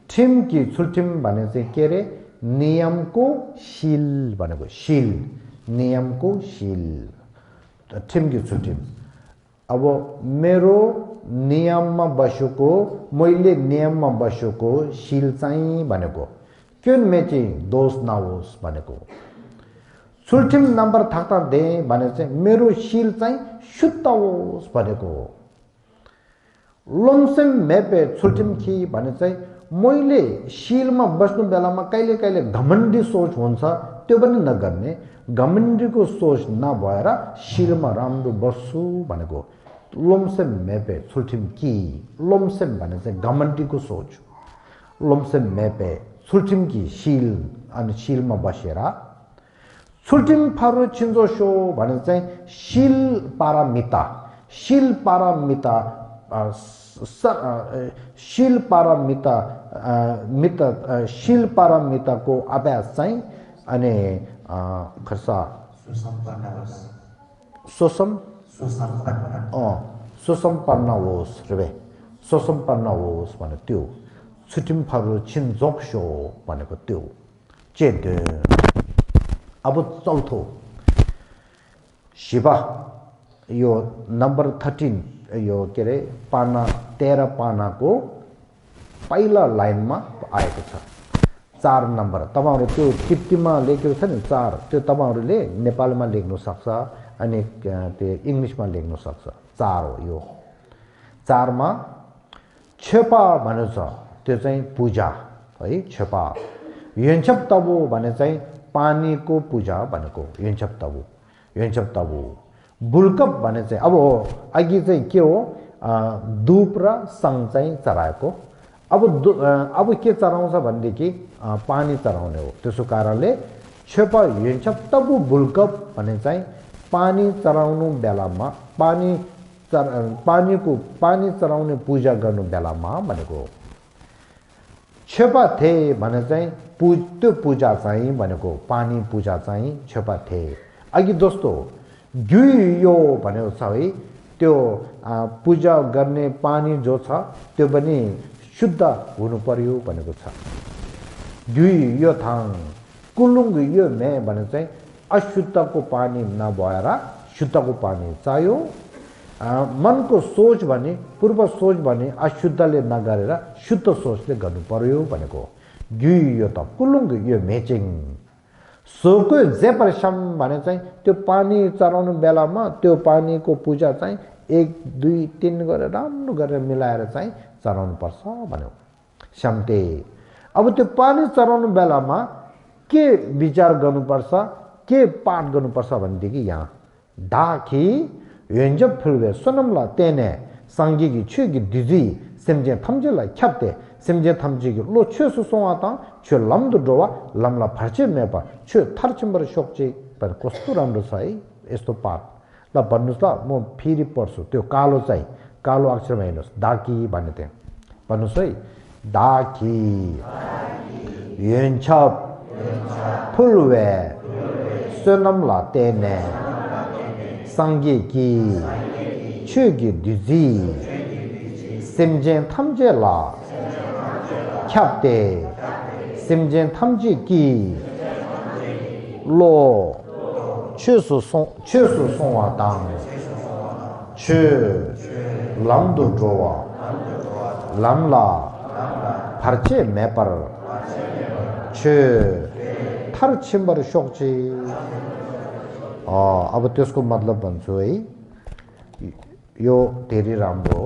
ठिम्की छुल्टिम भने चाहिँ के अरे नियमको शील भनेको शील नियमको शील ठिम्की छुल्टिम अब मेरो नियममा बसेको मैले नियममा बसेको शील चाहिँ भनेको क्यों मेची दोष नहोस् भनेको छुल्टिम नम्बर थाक्दा दे भने चाहिँ मेरो शील चाहिँ शुद्ध होस् भनेको लोमसेम मेपे छुल्टिम कि भने चाहिँ मैले शीलमा बस्नु बेलामा कहिले कहिले घमण्डी सोच हुन्छ त्यो पनि नगर्ने घमण्डीको सोच नभएर शीलमा राम्रो बस्छु भनेको लोमसेम मेपे छुल्टिम कि लोमसेम भने चाहिँ घमण्डीको सोच लोमसेम मेपे छुल्टिम कि शील अनि शीलमा बसेर छुल्टिम फारो छिन्जोसो भने चाहिँ शील पारामिता शील पारामिताको अभ्यास चाहिँ अनि खर्सा सुसम्पन्न होस् रे सुसम्पन्न होस् भने त्यो छुटिम फारो छिन्जोक्सो भनेको त्यो चेद अब चौथो शिवा यो नम्बर 13 यो के अरे पाना 13 पानाको पहिला लाइनमा आएको छ 4 नम्बर तपाईहरु त्यो टिप्टीमा लेखेको छ नि 4 त्यो तपाईहरुले नेपालमा लेख्न सक्छ अनि त्यो इंग्लिशमा लेख्न सक्छ 4 हो यो 4 मा छेपा भनेको छ त्यो चाहिँ पूजा है छेपा यन्छप तबु भने चाहिँ पानीको पूजा भनेको यन्छप तबु बुल्कप भने चाहिँ अब अघि चाहिँ के हो धूप र सङ चाहिँ चढाएको अब के चढाउँछ भनेदेखि पानी चढाउने हो त्यसो कारणले छेपा युन्छ तबु बुल्कप भने चाहिँ पानी चढाउनु बेलामा पानी चढाउने पूजा गर्नु बेलामा भनेको हो छेपा थे भने चाहिँ त्यो पूजा चाहिँ भनेको पानी पूजा चाहिँ छेपा थे अघि दोस्तो यो भनेको छ है त्यो पूजा गर्ने पानी जो छ त्यो पनि शुद्ध हुनु पर्यो भनेको छ यो थाङ कुलुङ यो मे भने चाहिँ अशुद्धको पानी नभएर शुद्धको पानी चाहियो मनको सोच भने पूर्व सोच भने अशुद्धले नगरेर शुद्ध सोचले गर्नु पर्यो भनेको यो त कुलुङ यो मेचिङ सोको जेपरसम भने चाहिँ त्यो पानी चढाउनु बेलामा त्यो पानीको पूजा चाहिँ 1 2 3 गरेर राम्रो गरेर मिलाएर चाहिँ चढाउनु पर्छ भन्यो समते अब त्यो पानी चढाउनु बेलामा के विचार गर्नुपर्छ के पाठ गर्नुपर्छ भनेदेखि यहाँ डाखी 연접 풀베 소놈라 때네 상기기 최기 디지 셈제 탐제라 캡데 셈제 탐지기 로 최수 송하다 최 람도 도와 람라 파체 메바 최 타르침버 쇼크지 पर कोस्तुराम्रो छ है यस्तो पाठ ल भन्नुस् ल म फेरि पढ्छु त्यो कालो चाहिँ कालो अक्षरमा हेर्नुस् डाकी भन्ने त्यहाँ भन्नुस् है डाकी 연첩 풀베 소놈라 때네 상기기 최기 디지 셈젠 탐제라 캡데 셈젠 탐지기 로 최수송화당 최 람도 조와 람라 파르체 메퍼 최 타르침버 쇼크지 अब त्यसको मतलब भन्छु है यो धेरै राम्रो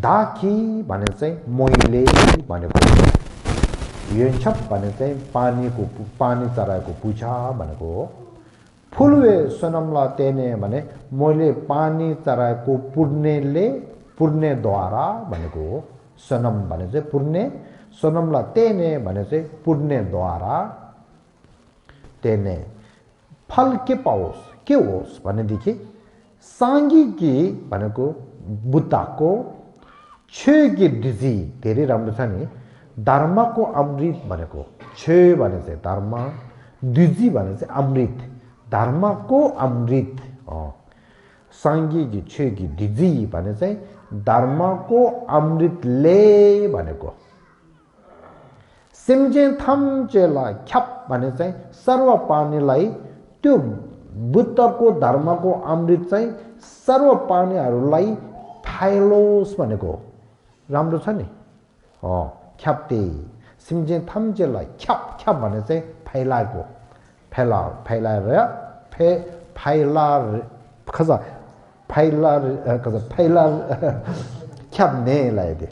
डाकी भने चाहिँ मैले भनेको योन्छप भने चाहिँ पानी चढाएको पूजा भनेको हो फुलवे सोनमला तेने भने मैले पानी चढाएको पुर्नेद्वारा भनेको हो सोनम भने चाहिँ पुर्ने सोनमला तेने भने चाहिँ पुर्नेद्वारा तेने फल के पाओस् के होस् भनेदेखि सांगिकी भनेको बुद्धको छेगी डिजी धेरै राम्रो छ नि धर्मको अमृत भनेको छे भने चाहिँ धर्म डिजी भने चाहिँ अमृत धर्मको अमृत सांगिकी छेगी डिजी भने चाहिँ धर्मको अमृतले भनेको सिमजे थम्चेला ख्याप भने चाहिँ सर्व पानीलाई त्यो बुद्धको धर्मको अमृत चाहिँ सर्व प्राणीहरूलाई फैलोस् भनेको राम्रो छ नि ख्याप्ते सिमजे थम्जेलाई ख्याप ख्याप भने चाहिँ फैलाएको फैलाएर फैला ख्याप्ने लाइदे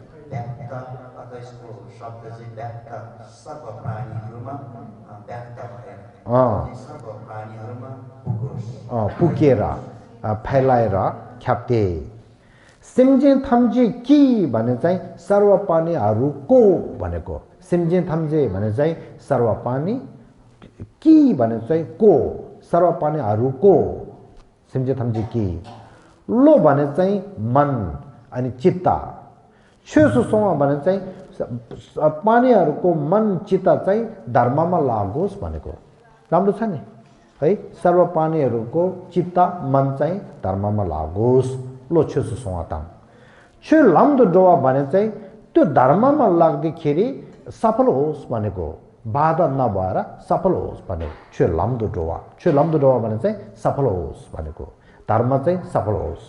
पुकेर फैलाएर ख्याप्ते सिमजेन थम्जे कि भने चाहिँ सर्व प्राणीहरूको भनेको सिमजेन थम्जे भने चाहिँ सर्व प्राणी कि भने चाहिँ को सर्व प्राणीहरूको सिमजे थम्जे कि लो भने चाहिँ मन अनि चित्त छेसुसँग भने चाहिँ प्राणीहरूको मन चित्त चाहिँ धर्ममा लागोस् भनेको राम्रो छ नि है सर्व प्राणीहरूको चित्त मन चाहिँ धर्ममा लागोस् लो छेसुसँग ताम छे लम्दो डोवा भने चाहिँ त्यो धर्ममा लाग्दाखेरि सफल होस् भनेको बाधा नभएर सफल होस् भनेको छे लम्दो डोवा भने चाहिँ सफल होस् भनेको धर्म चाहिँ सफल होस्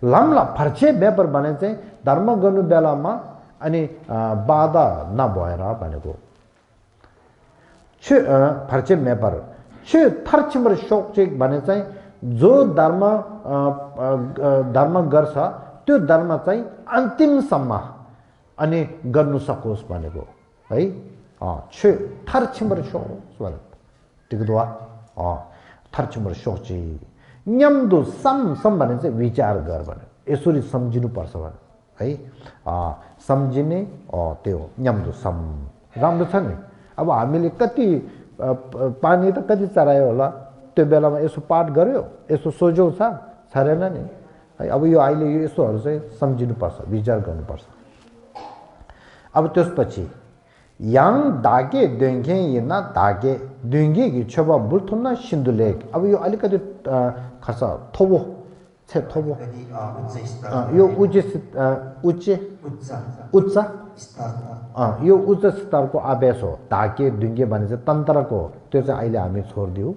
लम्ला फर्चे व्यापार भने चाहिँ धर्म गर्नु बेलामा अनि बाधा नभएर भनेको छे फर्चे व्यापार छे थर्चिमर शोक चाहिँ भने चाहिँ जो धर्म गर्छ त्यो धर्म चाहिँ अन्तिमसम्म अनि गर्नु सकोस् भनेको है छे थर्चिमर शोक भने टिकदुवा थर्चिमर शोक चाहिँ न्याम्दो सम भने चाहिँ विचार गर भने यसरी सम्झिनु पर्छ भने है सम्झिने त्यो न्याम्दो सम राम्रो छ नि अब हामीले कति पानी त कति चरायो होला त्यो बेलामा यसो पाठ गर्यो यसो सोझो छैन नि है अब यो अहिले यो यसोहरू चाहिँ सम्झिनुपर्छ विचार गर्नुपर्छ अब त्यसपछि याङ दागे द्वेङ्गे यिना दागे द्वेङ्गे कि छेवा बुल्थुम्ना सिन्धुलेक अब यो अलिकति खर्च थोबो छे थोबो यो यो उच्च स्तरको अभ्यास हो धाके ढुङ्गे भने चाहिँ तन्त्रको त्यो चाहिँ अहिले हामी छोडिदिउँ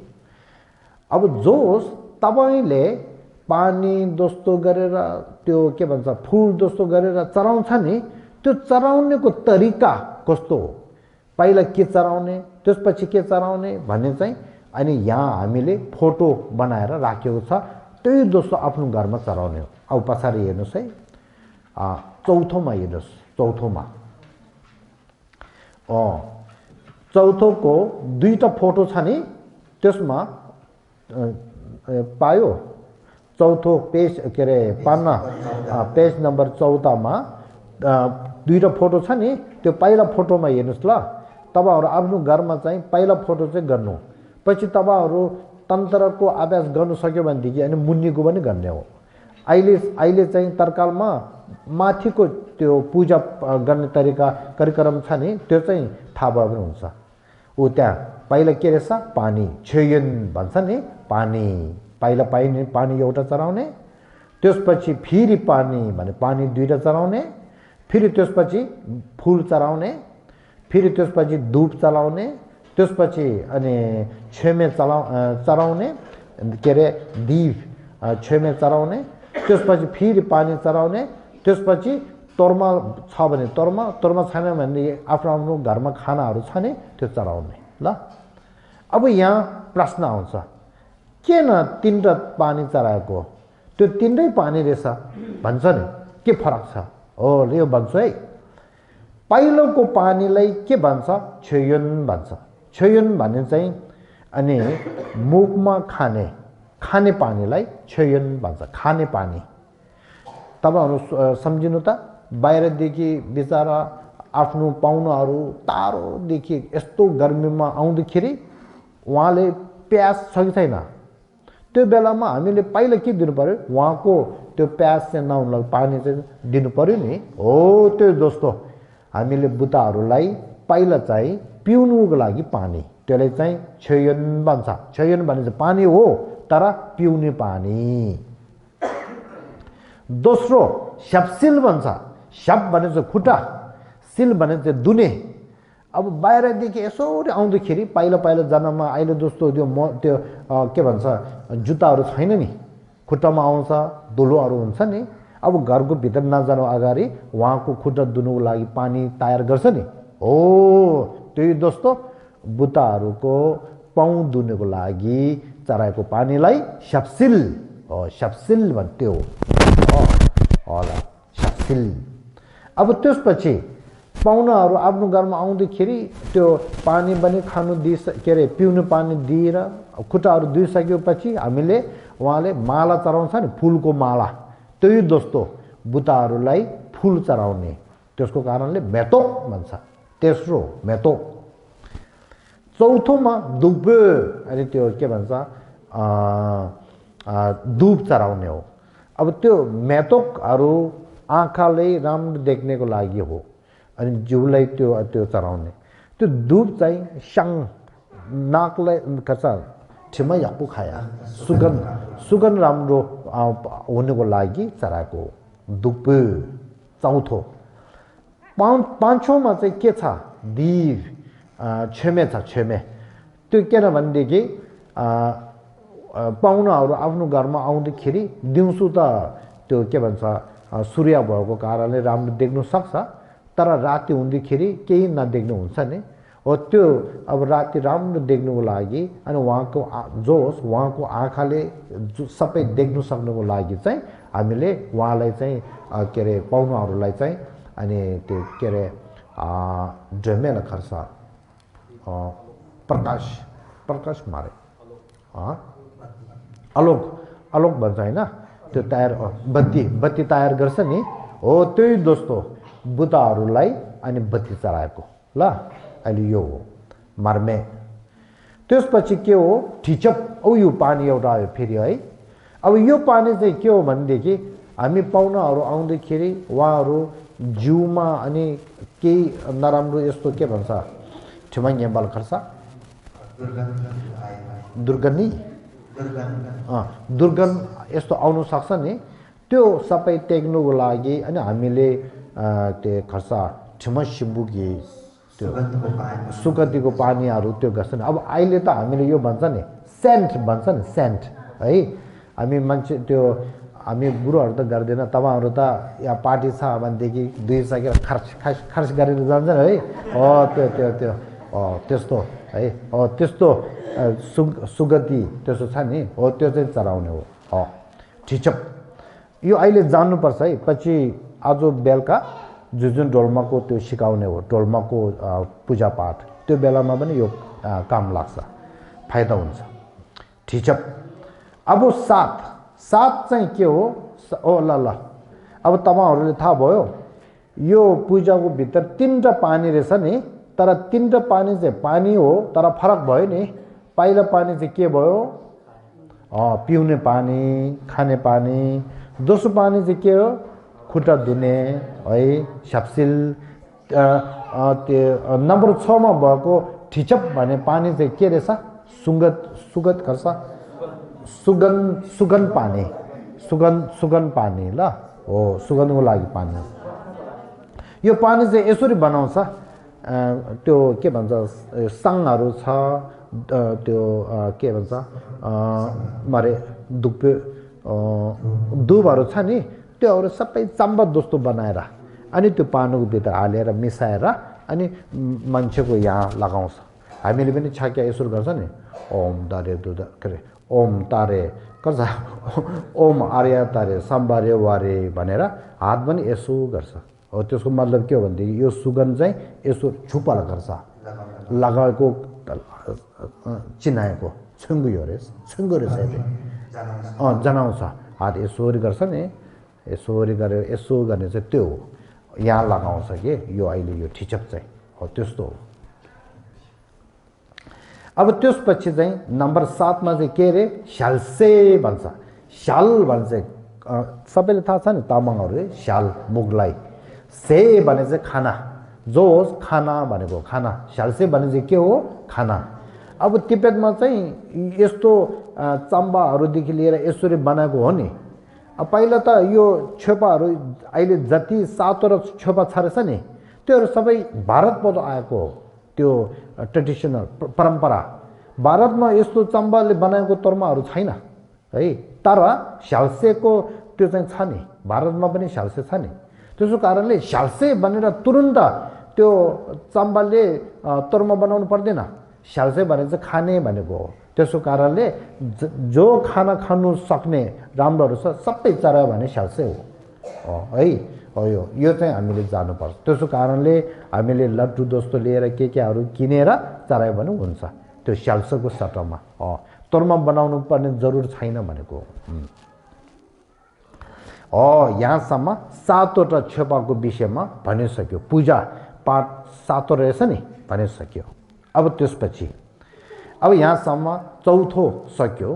अब जोस तपाईँले पानी दोस्तो गरेर त्यो के भन्छ फुल दोस्तो गरेर चराउँछ नि त्यो चराउनेको तरिका कस्तो हो पहिला के चराउने त्यसपछि के चराउने भन्ने चाहिँ अनि यहाँ हामीले फोटो बनाएर राखेको छ त्यही दोस्तो आफ्नो घरमा चराउने हो अब पछाडि हेर्नुहोस् है चौथोमा हेर्नुहोस् चौथोमा चौथोको दुईटा फोटो छ नि त्यसमा पायो चौथो पेज के अरे पन्ना पेज नम्बर 14 मा दुईटा फोटो छ नि त्यो पहिला फोटोमा हेर्नुहोस् ल तपाईहरु आफ्नो घरमा चाहिँ पहिला फोटो चाहिँ गर्नु पछि तपाईहरु तन्त्रको अभ्यास गर्नु सक्यो भनेदेखि अनि मुन्नीको पनि गर्ने हो अहिले चाहिँ तरकालमा माथिको त्यो पूजा गर्ने तरिका कार्यक्रम छ नि त्यो चाहिँ थाहा भयो भने हुन्छ उ त्यहाँ पहिला के रहेछ पानी छयन भन्छ नि पानी पहिला पानी एउटा चराउने त्यसपछि फेरि पानी भने पानी दुईटा चराउने फेरि त्यसपछि फूल चराउने फेरि त्यसपछि धूप चलाउने त्यसपछि अनि छेमे चराउने के रे दीप छेमे चराउने त्यसपछि फेरि पानी चराउने त्यसपछि तोर्मा छ भने तोर्मा छैन भने आफ्नो आफ्नो घरमा खानाहरू छ नि त्यो चराउने ल अब यहाँ प्रश्न आउँछ किन तीनटा पानी चराएको त्यो तीनटै पानी रहेछ भन्छ नि के फरक छ हो यो भन्छु है पहिलोको पानीलाई के भन्छ छयन भन्छ छयन भन्ने चाहिँ अनि मुखमा खाने पानीलाई छयन भन्छ खाने पानी तपाईहरु सम्झिनु त बाहिरदेखि बिचारा आफ्नो पाहुनाहरू टाढोदेखि यस्तो गर्मीमा आउँदाखेरि उहाँले प्यास छ कि छैन त्यो बेलामा हामीले पहिला के दिनु पर्यो उहाँको त्यो प्यास चाहिँ नहुनलाई पानी चाहिँ दिनु पर्यो नि हो त्यो जस्तो हामीले बुताहरूलाई पहिला चाहिँ पिउनुको लागि पानी त्यसले चाहिँ छयन भन्छ छयन भने चाहिँ पानी हो तर पिउने पानी दोस्रो शब्सिल भन्छ शब भने चाहिँ खुट्टा सिल भने चाहिँ दुने अब बाहिरदेखि यसो आउँदाखेरि पहिला जन्ममा अहिले जस्तो त्यो के भन्छ जुत्ताहरू छैन नि खुट्टामा आउँछ धुलोहरू हुन्छ नि अब घरको भित्र नजानु अगाडि उहाँको खुट्टा धुनुको लागि पानी तयार गर्छ नि हो त्यही दोस्तो बुताहरूको पाउ धुनुको लागि चराएको पानीलाई शब्सिल भन्थ्यो होला शब्सिल अब त्यसपछि पाहुनाहरू आफ्नो घरमा आउँदाखेरि त्यो पानी पनि खानु के अरे पिउनु पानी दिएर खुट्टाहरू धुइसकेपछि हामीले उहाँले माला चढाउँछ नि फुलको माला त्यही दोस्तो बुताहरूलाई फुल चढाउने त्यसको कारणले मेतोक भन्छ तेस्रो मेतोक चौथोमा धूप अनि त्यो के भन्छ धूप चढाउने हो अब त्यो मेतोकहरू आँखाले राम्रो देख्नेको लागि हो अनि जिउलाई त्यो चराउने त्यो धूप चाहिँ सङ नाकलाई कच्चा ठिमै यापु खाया सुगन्ध राम्रो हुनुको लागि चराएको धूप चौथो पाँचौँमा चाहिँ के छ दीप छेमे छ छेमे त्यो किन भनेदेखि पाहुनाहरू आफ्नो घरमा आउँदाखेरि दिउँसो त त्यो के भन्छ सूर्य भएको कारणले राम्रो देख्न सक्छ तर राति हुँदाखेरि केही नदेख्नु हुन्छ नि हो त्यो अब राति राम्रो देख्नुको लागि अनि उहाँको आँखाले सबै देख्नु सक्नुको लागि चाहिँ हामीले उहाँलाई चाहिँ के अरे पाहुनाहरूलाई चाहिँ अनि त्यो के अरे ढमेल खर्च प्रकाश मारे आलोक भन्छ हैन त्यो तयार बत्ती तयार गर्छ नि हो त्यही दोस्तो बुताहरूलाई अनि बत्ती चढाएको ल अहिले यो हो मार्मे त्यसपछि के हो ठिचप यो पानी एउटा आयो फेरि है अब यो पानी चाहिँ के हो भनेदेखि हामी पाहुनाहरू आउँदाखेरि उहाँहरू जिउमा अनि केही नराम्रो यस्तो के भन्छ ठिमाङ याम्बाल खर्छ दुर्गन्धी दुर्गन्ध यस्तो आउनु सक्छ नि त्यो सबै टेक्नुको लागि अनि हामीले त्यो खर्च ठिम सिम्बुकी त्यो सुगन्धीको पानीहरू त्यो गर्छन् अब अहिले त हामीले यो भन्छ नि सेन्ट भन्छ नि सेन्ट है हामी मान्छे त्यो हामी बुढोहरू त गर्दैन तपाईँहरू त यहाँ पार्टी छ भनेदेखि दुई सकेर खर्च गरेर जान्छन् है त्यो त्यो त्यो त्यस्तो है त्यस्तो सुगन्धी त्यस्तो छ नि हो त्यो चाहिँ चढाउने हो ठिचप यो अहिले जान्नुपर्छ है पछि आज बेलुका जुन डोल्माको त्यो सिकाउने हो डोल्माको पूजापाठ त्यो बेलामा पनि यो काम लाग्छ फाइदा हुन्छ ठिचप अब सात चाहिँ के हो ल अब तपाईँहरूले थाहा भयो यो पूजाको भित्र तीनटा पानी रहेछ नि तर तीनटा पानी चाहिँ पानी हो तर फरक भयो नि पहिलो पानी चाहिँ के भयो पिउने पानी खाने पानी दोस्रो पानी चाहिँ के हो खुट्टा धुने है स्याप्सिल त्यो नम्बर 6 मा भएको ठिचप भन्ने पानी चाहिँ के रहेछ सुगन्ध गर्छ सुगन्ध पानी ल हो सुगन्धको लागि पानी यो पानी चाहिँ यसरी बनाउँछ त्यो के भन्छ साङहरू छ त्यो के भन्छ मारे दुप्पे दुबहरू छ नि त्योहरू सबै चम्बा जस्तो बनाएर अनि त्यो पानीको भित्र हालेर मिसाएर अनि मान्छेको यहाँ लगाउँछ हामीले पनि छाक्या यसो गर्छ नि ओम दारे दुध के अरे ओम तारे गर्छ ओम आर्य तारे सम्बारे वारे भनेर हात पनि यसो गर्छ हो त्यसको मतलब के हो भनेदेखि यो सुगन्ध चाहिँ यसो छुपाल गर्छ लगाएको चिनाएको छुङ्गुयो रे छुङ्गु रहेछ जनाउँछ हात यसोरी गर्छ नि यसोरी गरेर यसो गर्ने चाहिँ त्यो हो यहाँ लगाउँछ कि यो अहिले यो ठिचप चाहिँ हो त्यस्तो हो अब त्यसपछि चाहिँ नम्बर 7 मा चाहिँ के रे स्यालसे भन्छ स्याल भन्छ सबैले थाहा छ नि तामाङहरू स्याल मुगलाई से भने चाहिँ खाना जो होस् खाना भनेको खाना स्यालसे भने चाहिँ के हो खाना अब तिब्बतमा चाहिँ यस्तो चम्बाहरूदेखि लिएर यसरी बनाएको हो नि अब पहिला त यो छेपाहरू अहिले जति 7 छेपा छरेछ नि त्योहरू सबै भारतबाट आएको हो त्यो ट्रेडिसनल परम्परा भारतमा यस्तो चम्बाले बनाएको तर्माहरू छैन है तर स्यालसेको त्यो चाहिँ छ नि भारतमा पनि स्यालसे छ नि त्यसो कारणले स्यालसे भनेर तुरुन्त त्यो चम्बाले तर्मा बनाउनु पर्दैन स्यालसे भने चाहिँ खाने भनेको हो त्यसो कारणले जो खाना खानु सक्ने राम्रोहरू छ सबै चरायो भने स्यालसे हो है हो यो चाहिँ हामीले जानुपर्छ त्यसो कारणले हामीले लड्डु जस्तो लिएर केहरू किनेर चरायो भने हुन्छ त्यो स्यालसेको सट्टामा तर्मा बनाउनु पर्ने जरुर छैन भनेको यहाँसम्म 7वटा छेपाको विषयमा भनिसक्यो पूजा पाठ 7 रहेछ नि भनिसक्यो अब त्यसपछि अब यहाँसम्म चौथो सक्यो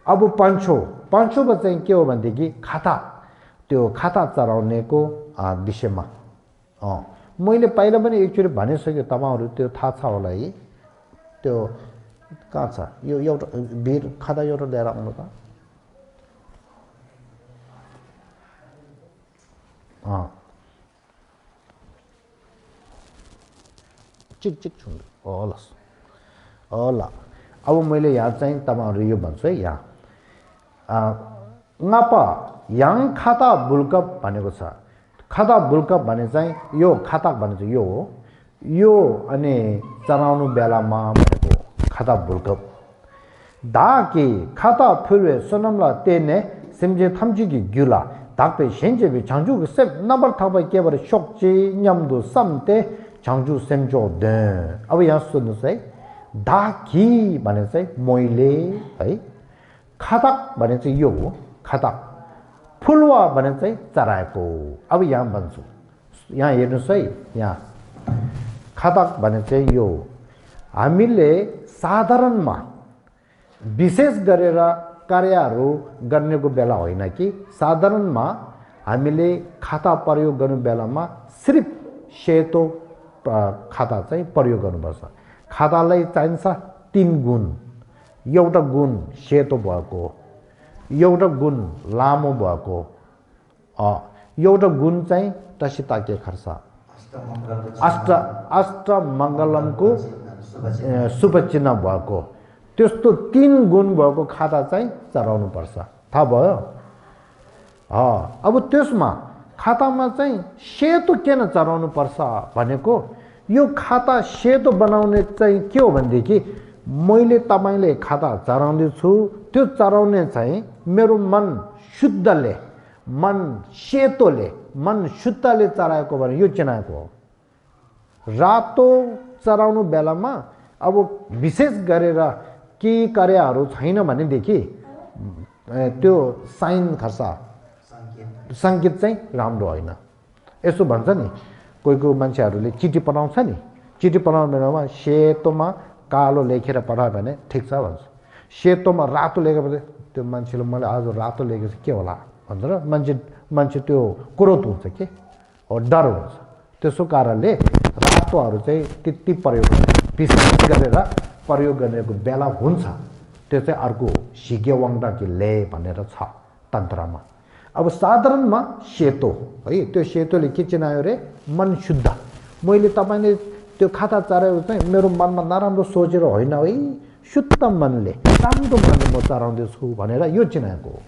अब पाँचौँमा चाहिँ के हो भनेदेखि खाता त्यो खाता चढाउनेको विषयमा मैले पहिला पनि एकचोटि भनिसक्यो तपाईँहरू त्यो थाहा छ होला है त्यो कहाँ छ यो एउटा वीर खाता एउटा लिएर आउनु त चिक छुन्नु होला अब मैले यहाँ चाहिँ तपाईँहरू यो भन्छु है यहाँ ngapa yang खाता बुल्कप भनेको छ खाता बुल्कप भने चाहिँ यो खाता भने चाहिँ यो अनि चराउनु बेलामा भनेको खाता बुल्कप दाके खाता फुलवे सोनमला तेने सिमजे थम्जीगी ग्युला धाकपे सेन्जेबी 장주 세 नम्बर थापै के भरे शोकची 냠도 समते 장주 सेमजो दे अब यहाँ सुन्नुस् है दाकी भने चाहिँ मैले है खाता भने चाहिँ यो हो खाता फुलवा भने चाहिँ चराएको अब यहाँ भन्छु यहाँ हेर्नुस् है यहाँ खाता भने चाहिँ यो हामीले साधारणमा विशेष गरेर कार्यहरू गर्नेको बेला होइन कि साधारणमा हामीले खाता प्रयोग गर्ने बेलामा सिर्फ सेतो खाता चाहिँ प्रयोग गर्नुपर्छ। खातालाई चाहिन्छ 3 गुण। एउटा गुण सेतो भएको, एउटा गुण लामो भएको, एउटा गुण चाहिँ तसिताके खर्च अष्टमङ्गलमको शुभ चिन्ह भएको, त्यस्तो 3 गुण भएको खाता चाहिँ चढाउनुपर्छ। थाहा भयो? अब त्यसमा खातामा चाहिँ सेतो किन चढाउनु पर्छ भनेको यो खाता सेतो बनाउने चाहिँ के हो भनेदेखि मैले तपाईले खाता चढाउँदै छु, त्यो चढाउने चाहिँ मेरो मन शुद्धले, मन सेतोले, मन शुद्धले चढाएको भने यो चिनाएको हो। रातो चढाउनु बेलामा अब विशेष गरेर के कार्यहरू छैन भनेदेखि त्यो साइन खर्च संकेत चाहिँ राम्रो होइन। यसो भन्छ नि, कोही मान्छेहरूले चिठी पठाउँछ नि, चिठी पठाउने बेलामा सेतोमा कालो लेखेर पठायो भने ठिक छ भन्छ, सेतोमा रातो लेखेपछि त्यो मान्छेले मैले आज रातो लेखेको के होला भन्छ र मान्छे त्यो क्रोध हुन्छ के हो, डर हुन्छ। त्यसो कारणले रातोहरू चाहिँ त्यति प्रयोग विशेष गरेर प्रयोग गर्नेको बेला हुन्छ। त्यो चाहिँ अर्को सिगेवाङडा कि ले भनेर छ तन्त्रमा। अब साधारणमा सेतो है, त्यो सेतोले के चिनायो रे? मन शुद्ध। मैले तपाईले त्यो खाता चढाएको चाहिँ मेरो मनमा नराम्रो सोचेर होइन है, शुद्ध मनले राम्रो मनले म चढाउँदैछु भनेर यो चिनाएको हो,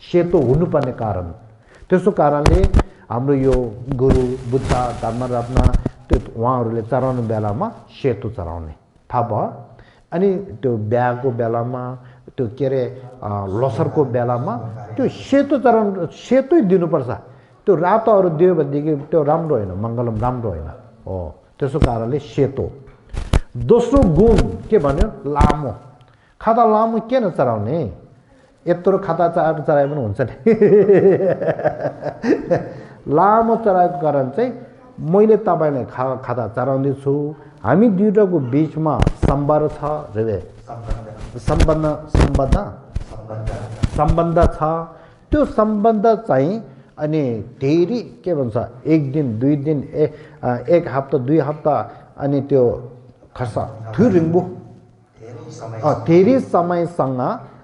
सेतो हुनुपर्ने कारण। त्यसो कारणले हाम्रो यो गुरु बुद्ध धर्मरत्न त्यो उहाँहरूले चढाउने बेलामा सेतो चढाउने। थाहा भयो? अनि त्यो बिहाको बेलामा त्यो के अरे लोसरको बेलामा त्यो सेतो चढाउनु, सेतै दिनुपर्छ। त्यो रातोहरू दियो भनेदेखि त्यो राम्रो होइन, मङ्गलम राम्रो होइन हो। त्यसो कारणले सेतो। दोस्रो गुण के भन्यो? लामो। खाता लामो किन चढाउने? यत्रो खाता चढाए पनि हुन्छ नि। लामो चढाएको कारण चाहिँ मैले तपाईँलाई खाता चढाउँदैछु, हामी दुईटाको बिचमा सम्बन्ध छ रे, सम्बन्ध छ। त्यो सम्बन्ध चाहिँ अनि धेरै के भन्छ 1 दिन 2 दिन 1 हप्ता 2 हप्ता अनि त्यो खर्च थुरिङ्बु धेरै समयसँग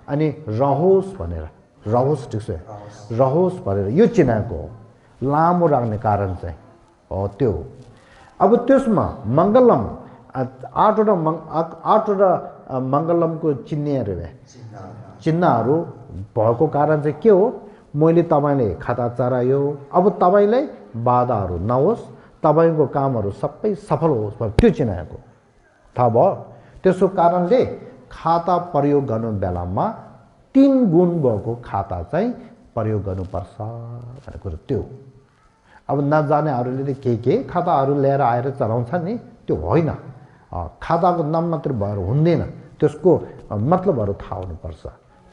अनि रहोस् भनेर, रहोस् ठिक छ, रहोस् भनेर यो चिनाएको हो। लामो राख्ने कारण चाहिँ हो त्यो। अब त्यसमा मङ्गलम 8वटा मङ्गलमको चिन्हहरू भएको कारण चाहिँ के हो? मैले तपाईँले खाता चढायो, अब तपाईँलाई बाधाहरू नहोस्, तपाईँको कामहरू सबै सफल होस् भनेर त्यो चिनाएको। थाहा भयो? त्यसो कारणले खाता प्रयोग गर्नु बेलामा 3 गुण भएको खाता चाहिँ प्रयोग गर्नुपर्छ भन्ने कुरो त्यो। अब नजानेहरूले के खाताहरू लिएर आएर चढाउँछन् नि, त्यो होइन। खाताको नाम मात्र भएर हुँदैन, त्यसको मतलबहरू थाहा हुनुपर्छ।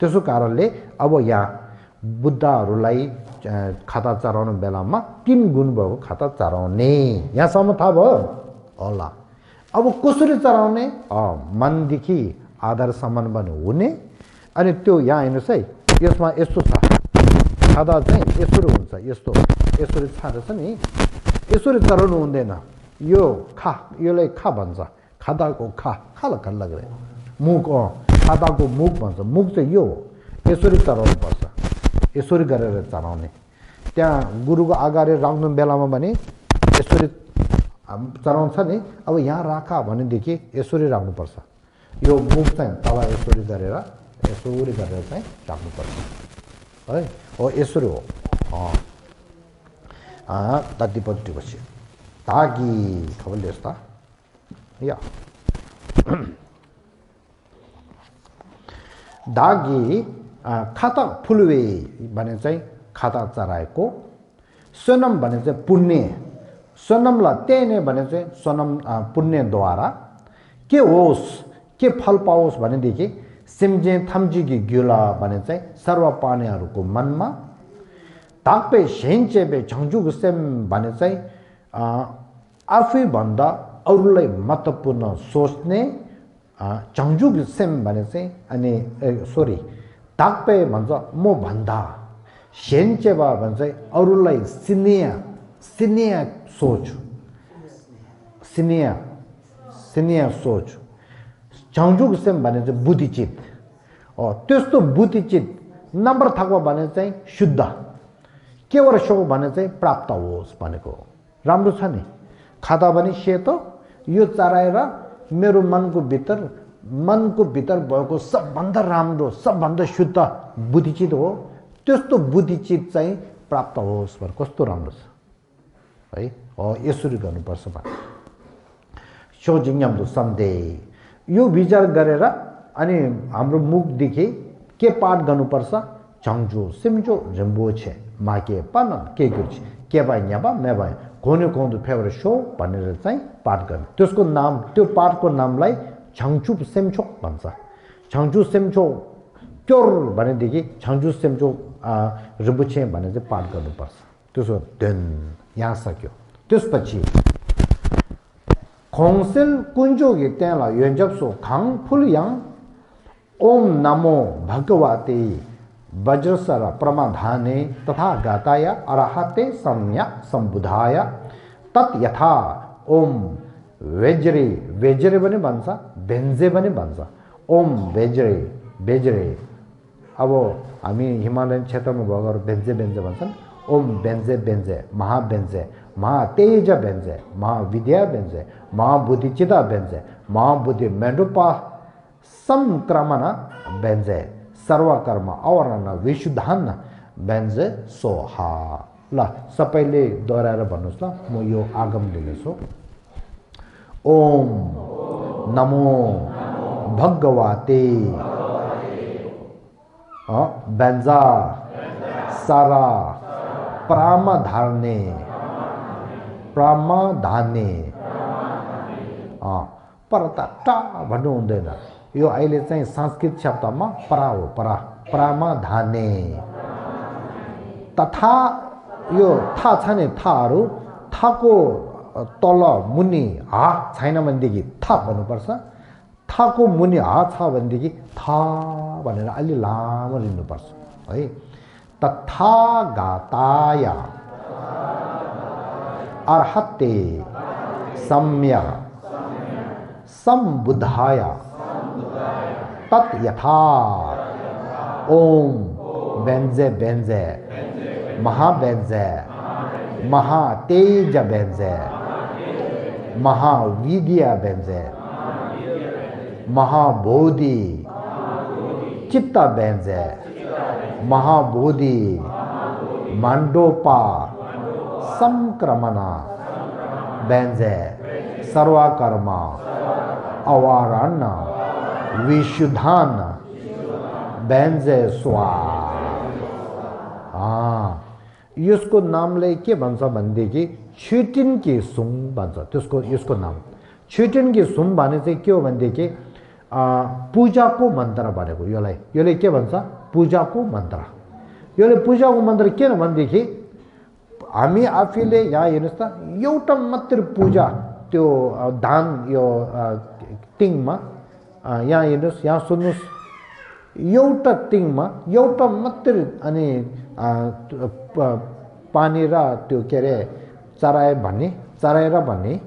त्यसो कारणले अब यहाँ बुद्धहरूलाई खाता चढाउने बेलामा 3 गुण भएको खाता चढाउने, यहाँसम्म थाहा भयो होला। अब कसरी चढाउने? मनदेखि आधारसम्म पनि हुने। अनि त्यो यहाँ हेर्नुहोस् है, यसमा यस्तो छ, खाता चाहिँ यसरी हुन्छ, यसरी छाडेछ नि, यसरी चढाउनु हुँदैन। यो यसलाई खा भन्छ, खाताको खाला लाग्ने मुख, खाताको मुख भन्छ। मुख चाहिँ यो हो, यसरी चढाउनु पर्छ, यसरी गरेर चढाउने। त्यहाँ गुरुको अगाडि राख्नु बेलामा भने यसरी चढाउँछ नि, अब यहाँ राख भनेदेखि यसरी राख्नुपर्छ। यो मुख चाहिँ तल यसरी गरेर चाहिँ राख्नुपर्छ है। हो यसरी हो। तत्तिपट्टि पछि तागी खबरले यस्ता या दागी खाता फुलवे भने चाहिँ खाता चढाएको। सोनम भने चाहिँ पुण्य, सोनमलाई त्यही नै भने चाहिँ सोनम पुण्यद्वारा के होस्, के फल पाओस् भनेदेखि सिम्जे थम्जीकी ग्युला भने चाहिँ सर्वपानीहरूको मनमा, धाक्पे सेन्चेबे झङ्झुको सेम भने चाहिँ आफैभन्दा अरूलाई महत्त्वपूर्ण सोच्ने 정죽 셈 말해서 아니 sorry 닭배 먼저 뭐 반다 현재바 먼저 어룰라이 시니아 소주 시니아 소주 정죽 셈 말해서 부디짓 테스트 부디짓 नंबर थकवा भने चाहिँ शुद्ध केवल शो भने चाहिँ प्राप्त होस् भनेको राम्रो छ नि खादा पनि सेतो यो चराएर मेरो मनको भित्र भएको सबभन्दा राम्रो सबभन्दा शुद्ध बुद्धिचित हो त्यस्तो बुद्धिचित चाहिँ प्राप्त होस् भने कस्तो राम्रो छ है यसरी गर्नुपर्छ भने सोजिङम्दो सन्देह यो विचार गरेर अनि हाम्रो मुखदेखि के पाठ गर्नुपर्छ चङजो सिमजो रिम्बोछे माके पानन के गुर्छ के बाइ न्याबा मेबा कोने कोन्दो फेभरेट शो भनेर चाहिँ पाठ गर्ने त्यसको नाम त्यो पाठको नामलाई छङचुप सेमचोक भन्छ छङचु सेमचो त्योर भनेदेखि छङचु सेमचो रिम्बोछे भनेर चाहिँ पाठ गर्नुपर्छ त्यसो देन यहाँ सक्यो त्यसपछि खोङसेल कुञ्जोगे त्यहाँलाई योन्जप्सो खाङ फुलयाङ ओम नमो भगवते वज्रसर प्रमाधाने तथा गाताय अरहते सम्या सम्बुधाय तत् यथा ओम वेजरे पनि भन्छ बेन्जे पनि भन्छ ओम बेजरे अब हामी हिमालयन क्षेत्रमा भएकोहरू बेन्जे भन्छन् ओम बेन्जे महातेज बेन्जे महाविद्या बेन्जे महाबुद्धिचिता बेन्जे महाबुद्धि मेडुपा संक्रमण बेन्जे सर्वकर्म अवरण विशुद्धान बेन्जे सोहा ल सबैले दोहोऱ्याएर भन्नुस् ल म यो आगम लिनेछु ओम नमो भगवते बेन्जा सारा प्रामाधाने परता टा भन्नु हुँदैन यो अहिले चाहिँ संस्कृत शब्दमा परा हो प्रामाधाने तथा यो था छ नि थाहरू थाको तल मुनि हा छैन भनेदेखि था भन्नुपर्छ थाको मुनि हा छ भनेदेखि था भनेर अलि लामो लिनुपर्छ है तथा गाताय अर्हते सम्य सम्बुधाय तत् यथा ओम बेन्जे महाबेन्जे महातेज बेन्जे महाविद्या बेन्जे महाबोधि चित्त बेन्जे महाबोधि मंडोपा संक्रमण बेन्जे सर्वकर्म अवारण विशुद्धान बेन्जे स्वा यसको नामले के भन्छ भनेदेखि छिटिन के सुम भन्छ त्यसको यसको नाम छिटिन के सुम भने चाहिँ के हो भनेदेखि पूजाको मन्त्र भनेको यसले के भन्छ पूजाको मन्त्र यसले पूजाको मन्त्र किन भनेदेखि हामी आफैले यहाँ हेर्नुस् त एउटा मात्र पूजा त्यो दान यो टिङमा यहाँ हेर्नुस् यहाँ सुन्नुस् एउटा टिङमा एउटा मात्र अनि पानी र त्यो के अरे चराएर भन्ने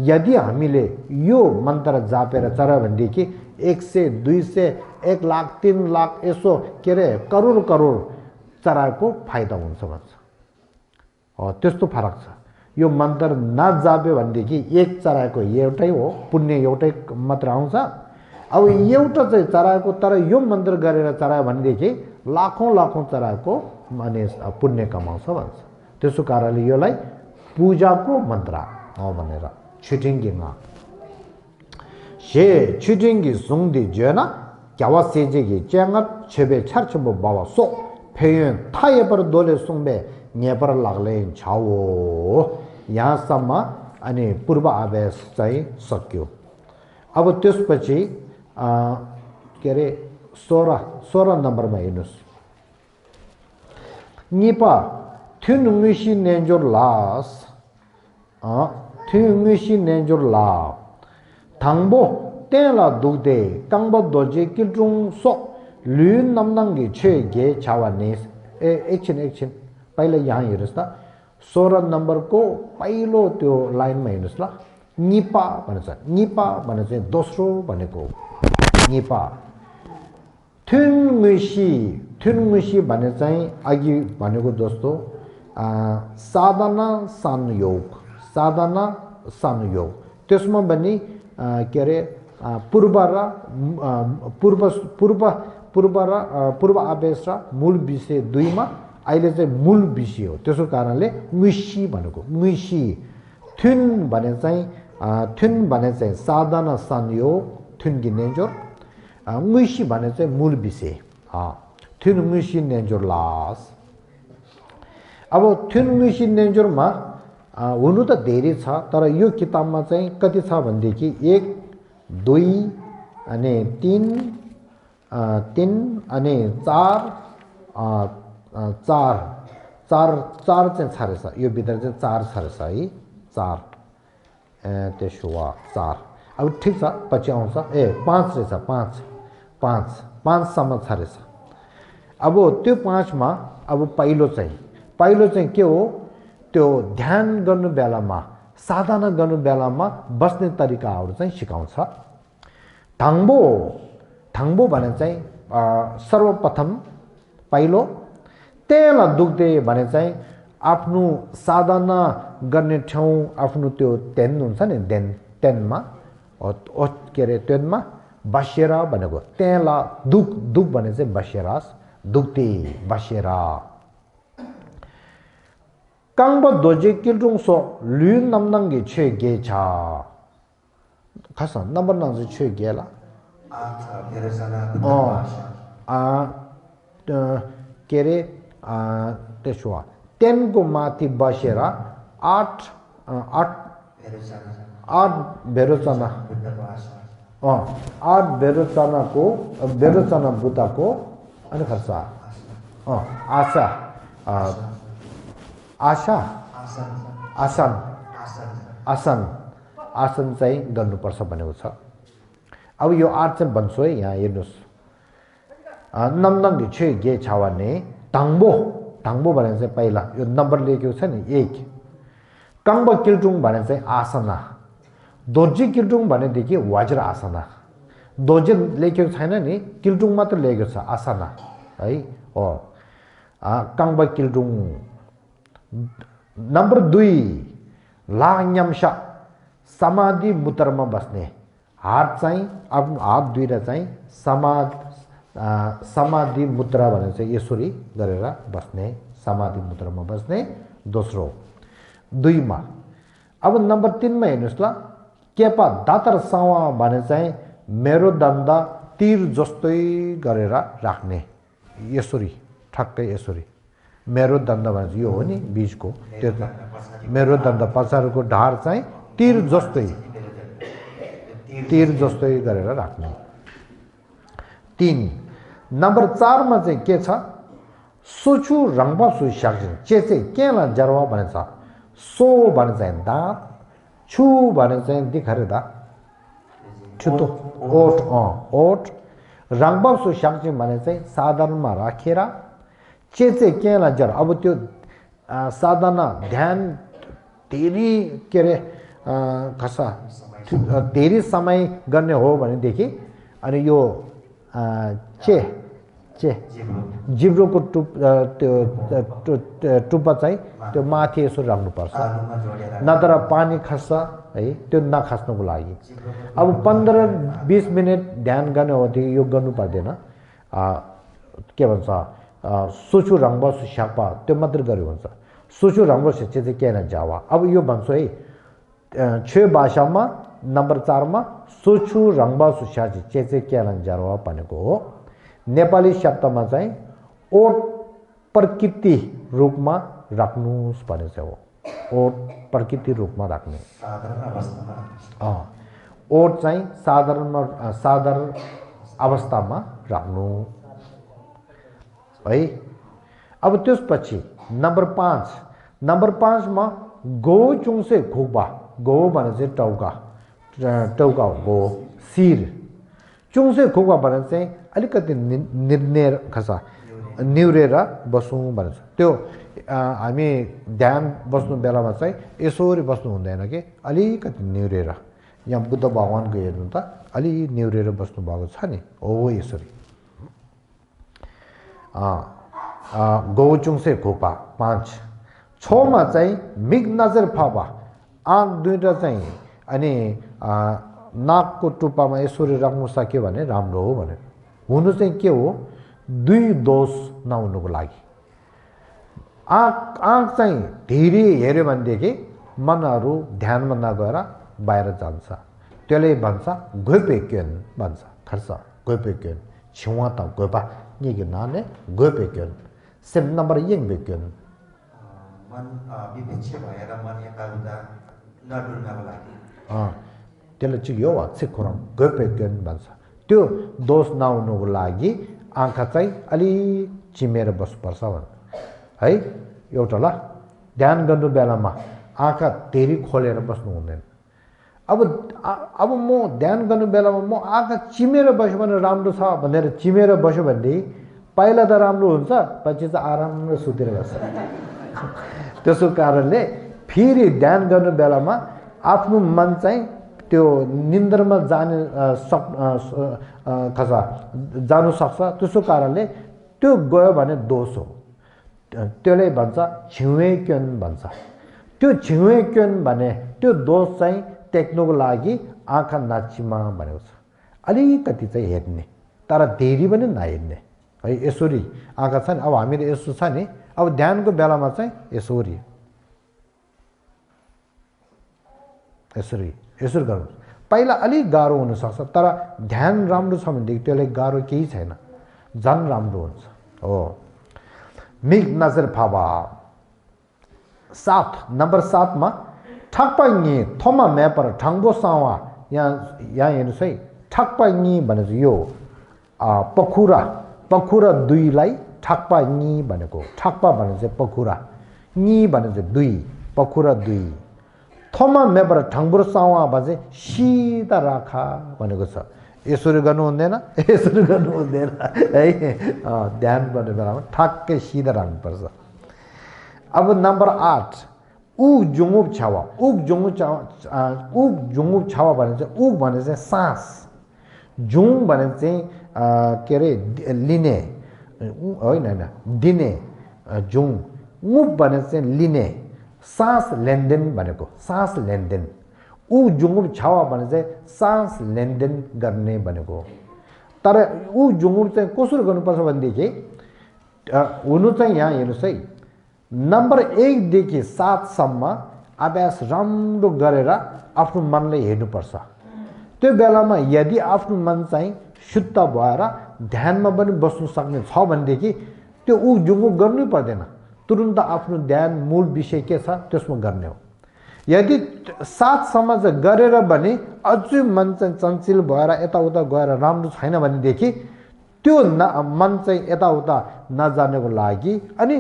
यदि हामीले यो मन्त्र जापेर चरा भनेदेखि 100 200 1 लाख 3 लाख यसो के अरे करोड चराको फाइदा हुन्छ भन्छ त्यस्तो फरक छ यो मन्त्र नजाप्यो भनेदेखि एक चराको एउटै हो पुण्य एउटै मात्र आउँछ अब एउटा चाहिँ चराको तर यो मन्त्र गरेर चरा भनेदेखि लाखौं चराको माने पुण्य कमाउँछ भन्छ त्यसो कारणले यसलाई पूजाको मन्त्र हो भनेर छिटिङगिङमा शे छिटिङगि सुङदि जेना क्यावा सेजेगि च्याङत छेबे छर्छबो बावा सो फेयन थाये पर दोले सुङबे नेपर लाग्ले छाओ यहाँसम्म अनि पूर्व आवेश चाहिँ सक्यो अब त्यसपछि के अरे 16 नम्बरमा हेर्नुस् निपा थुनुङसी नेन्जोर लास थुनुङसी नेन्जोर ला थाङबो तेला दुगदे कांगबा दोजे किल्ट्रुङ सो लु नमनंगी छे गे छावाने एकछिन पहिले यहाँ हेर्नुस् त 16 नम्बर को पहिलो त्यो लाइनमा हेर्नुस् ल निपा भन्छ निपा भने चाहिँ दोस्रो भनेको निपा थुनमुसी भने चाहिँ अघि भनेको जस्तो साधना संयोग त्यसमा पनि के अरे पूर्व आवेश र मूल विषय दुईमा अहिले चाहिँ मूल विषय हो त्यसो कारणले मुसी भनेको मुसी थुन भने चाहिँ साधना संयोग थुन गिनेन्जोर मुसी भने चाहिँ मूल विषय थुन मुसी नेन्जोर लास अब थुन मुसी नेन्जोरमा हुनु त धेरै छ तर यो किताबमा चाहिँ कति छ भनेदेखि 1 2 अनि 3 अनि 4 चाहिँ छरेछ यो भित्र चाहिँ 4 छरेछ है 4 त्यसो वा 4 अब ठिक छ पछि आउँछ 5 रहेछ 5 सम्म छरेछ अब त्यो 5 मा अब पहिलो चाहिँ के हो त्यो ध्यान गर्नु बेलामा साधना गर्नु बेलामा बस्ने तरिकाहरू चाहिँ सिकाउँछ ढाङ्बो भने चाहिँ सर्वप्रथम पहिलो तेल दुख्दे भने चाहिँ आफ्नो साधना गर्ने ठाउँ आफ्नो त्यो तेन हुन्छ नि तेनमा के अरे तेनमा बसेरा भनेको तेला दुख भने चाहिँ बसेरास दुख्दे बसेरा कांगबा दोजे किल्ट्रुङ सो लु नमनंगी छे गे छा खासा नम्बर नङ छे गेला के अरे त्यसो 10 को माथि बसेर 8 बेरोचना 8 बेरोचना बुताको अनि खर्चा आसन चाहिँ गर्नुपर्छ भनेको छ अब यो 8 चाहिँ भन्छु है यहाँ हेर्नुस् नमनंगी छे गे छावाने टाङ्बो भने चाहिँ पहिला यो नम्बर लेखेको छ नि 1 कांगबा किल्ट्रुङ भने चाहिँ आसना दोर्जी किल्ट्रुङ भनेदेखि वज्र आसना दोर्जे लेखेको छैन नि किल्ट्रुङ मात्र लेखेको छ आसना है कांगबा किल्ट्रुङ नम्बर 2 लाङम्शा समाधि मुद्रामा बस्ने हात चाहिँ आफ्नो हात दुईटा चाहिँ समाधि मुद्रा भने चाहिँ यसरी गरेर बस्ने समाधि मुद्रामा बस्ने दोस्रो 2 मा अब नम्बर 3 मा हेर्नुस् ल केपा दातर सावा भने चाहिँ मेरो दण्ड तीर जस्तै गरेर राख्ने यसरी ठक्कै यसरी मेरो दण्ड भने यो हो नि बीचको त्यो मेरो दण्ड पछाडिको ढाड चाहिँ तीर जस्तै गरेर राख्ने 3 नम्बर 4 मा चाहिँ के छ सोचु रङबा सुशाक्छ चाहिँ केला जरवा भन्छ सो भने चाहिँ दाँत छु भने चाहिँ दिखरे दा छुतो ओट रङबा सुशाक्छ भने चाहिँ साधारणमा राखेर चाहिँ केला जर अब त्यो साधना ध्यान धेरै के अरे धेरै समय गर्ने हो भनेदेखि अनि यो जिब्रोको टुप्पा चाहिँ त्यो माथि यसो राख्नुपर्छ नत्र पानी खस्छ है त्यो नखस्नको लागि अब 15-20 मिनट ध्यान गर्ने हो भने यो गर्नु पर्दैन के भन्छ सोचु रङबा सुशापा त्यो मात्र गर्यो हुन्छ सोचु रङबा सुचे चाहिँ के न जावा अब यो भन्छु है 6 भाषामा नम्बर 4 मा सोचु रङबा सुशाची चाहिँ के न जावा भनेको हो नेपाली शब्दमा चाहिँ ओट प्रकृति रूपमा राख्नुस् भने चाहिँ हो ओट प्रकृति रूपमा राख्ने ओट चाहिँ साधारण अवस्थामा राख्नु है अब त्यसपछि नम्बर 5 मा गो चुङसे खुबा गो भने चाहिँ टाउका हो गो सिर चुङसे खोपा भने चाहिँ अलिकति निर्णय खसा निउरेर बसौँ भन्छ त्यो हामी ध्यान बस्नु बेलामा चाहिँ यसरी बस्नु हुँदैन कि अलिकति निउरेर यहाँ बुद्ध भगवानको हेर्नु त अलि निउरेर बस्नु भएको छ नि हो यसरी गौचुङसे खोपा 5 6 मा चाहिँ मिग नजर फापा आँख दुईटा चाहिँ अनि नाकको टुप्पामा यसरी राख्नु सक्यो भने राम्रो हो भने हुनु चाहिँ के हो दुई दोष नहुनुको लागि आँख चाहिँ धेरै हेर्यो भनेदेखि मनहरू ध्यानमा नगएर बाहिर जान्छ त्यसले भन्छ गोपेक्यन भन्छ खर्च गोपेक्यन छिवा त गोपा निगे नाने गोपेक्यन सेम नम्बर यङ बेक्यन मन विभिन्न भएर मन एकाग्रता नडुल्नको लागि त्यसले चाहिँ यो सिक्खुरम गोपेक्यन भन्छ त्यो दोष नहुनुको लागि आँखा चाहिँ अलि चिमेर बस्नुपर्छ भन्छ है एउटा ल ध्यान गर्नु बेलामा आँखा धेरै खोलेर बस्नु हुँदैन अब म ध्यान गर्नु बेलामा म आँखा चिमेर बस्यो भने राम्रो छ भनेर चिमेर बस्यो भनेदेखि पहिला त राम्रो हुन्छ पछि चाहिँ आरामले सुतेर बस्छ त्यसो कारणले फेरि ध्यान गर्नु बेलामा आफ्नो मन चाहिँ त्यो निन्द्रमा जाने जानु सक्छ त्यसो कारणले त्यो गयो भने दोष हो त्यसले भन्छ छिवेक्यन भन्छ त्यो छिवेक्यन भने त्यो दोष चाहिँ टेक्नुको लागि आँखा नाचिमा भनेको छ अलिकति चाहिँ हेर्ने तर धेरै पनि नहेर्ने है यसरी आँखा छ नि अब हामीले यसो छ नि अब ध्यानको बेलामा चाहिँ यसरी यसरी गर्नु पहिला अलिक गाह्रो हुनसक्छ तर ध्यान राम्रो छ भनेदेखि त्यसले गाह्रो केही छैन झन् राम्रो हुन्छ हो मिग नजर फाबा 7 नम्बर 7 मा ठक्पाङ्गी थोमा म्यापर ठङ्बो सावा यहाँ हेर्नुहोस् है ठक्पाङ्गी भनेको यो पखुरा दुईलाई ठक्पाङ्गी भनेको ठक्पा भने चाहिँ पखुरा नि भने चाहिँ दुई पखुरा दुई थोमा म्यापर ठङ्बो सावा भने चाहिँ सिधा राखा भनेको छ यसरी गर्नु हुँदैन यसरी गर्नु हुँदैन है ध्यान गर्ने बेलामा ठक्कै सिधा राख्नुपर्छ अब नम्बर 8 उग जुङुप छावा उग जुङुप छावा भने चाहिँ उग भने चाहिँ सास जुङ भने चाहिँ के अरे लिने होइन दिने जुङ उप भने चाहिँ लिने सास लेनदेन भनेको सास लेनदेन ऊ जुङुप छावा भने चाहिँ सास लेनदेन गर्ने भनेको तर ऊ जुङुप चाहिँ कसरी गर्नुपर्छ भनेदेखि हुनु चाहिँ यहाँ हेर्नुहोस् है नम्बर 1 देखि 7 सम्म अभ्यास राम्रो गरेर आफ्नो मनले हेर्नुपर्छ त्यो बेलामा यदि आफ्नो मन चाहिँ शुद्ध भएर ध्यानमा पनि बस्नु सक्ने छ भनेदेखि त्यो ऊ जुङुप गर्नै पर्दैन तुरुन्त आफ्नो ध्यान मूल विषय के छ त्यसमा गर्ने हो यदि 7 सम्म चाहिँ गरेर भने अझै मन चाहिँ चञ्चल भएर यताउता गएर राम्रो छैन भनेदेखि त्यो मन चाहिँ यताउता नजानेको लागि अनि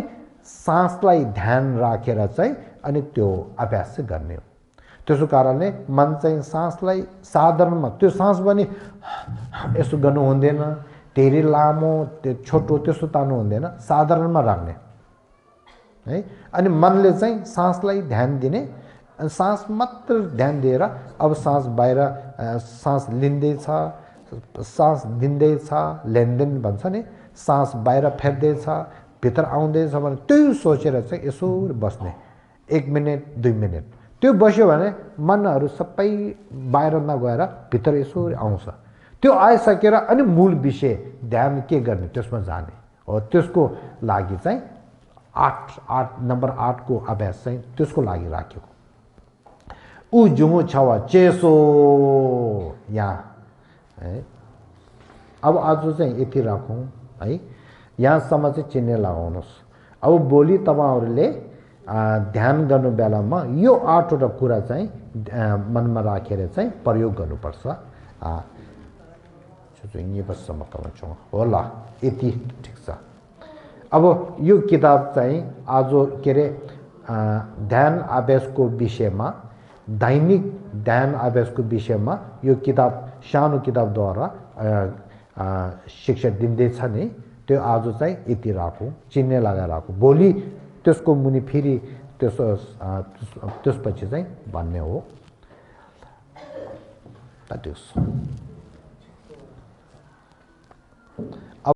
सासलाई ध्यान राखेर चाहिँ अनि त्यो अभ्यास चाहिँ गर्ने हो त्यसो कारणले मन चाहिँ सासलाई साधारणमा त्यो सास पनि यसो गर्नु हुँदैन धेरै लामो छोटो त्यसो तान्नु हुँदैन साधारणमा राख्ने है अनि मनले चाहिँ सासलाई ध्यान दिने सास मात्र ध्यान दिएर अब सास बाहिर सास लिँदैछ सास दिँदैछ लेनदेन भन्छ नि सास बाहिर फेर्दैछ भित्र आउँदैछ भने त्यो सोचेर चाहिँ यसो बस्ने 1 मिनट 2 मिनट त्यो बस्यो भने मनहरू सबै बाहिर नगएर भित्र यसो आउँछ त्यो आइसकेर अनि मूल विषय ध्यान के गर्ने त्यसमा जाने हो त्यसको लागि चाहिँ 8 नम्बर 8 को अभ्यास चाहिँ त्यसको लागि राखेको ऊ जुङु छावा चेसो यहाँ है अब आज चाहिँ यति राखौँ है यहाँसम्म चाहिँ चिन्ह लगाउनुहोस् अब भोलि तपाईँहरूले ध्यान गर्नु बेलामा यो 8 वटा कुरा चाहिँ मनमा राखेर चाहिँ प्रयोग गर्नुपर्छ होला यति ठिक छ अब यो किताब चाहिँ आज के अरे ध्यान अभ्यासको विषयमा दैनिक ध्यान अभ्यासको विषयमा यो किताब सानो किताबद्वारा शिक्षा दिँदैछ नि त्यो आज चाहिँ यति राखौँ चिन्ने लगाएर राखौँ भोलि त्यसको मुनि फेरि त्यसपछि चाहिँ भन्ने हो। That is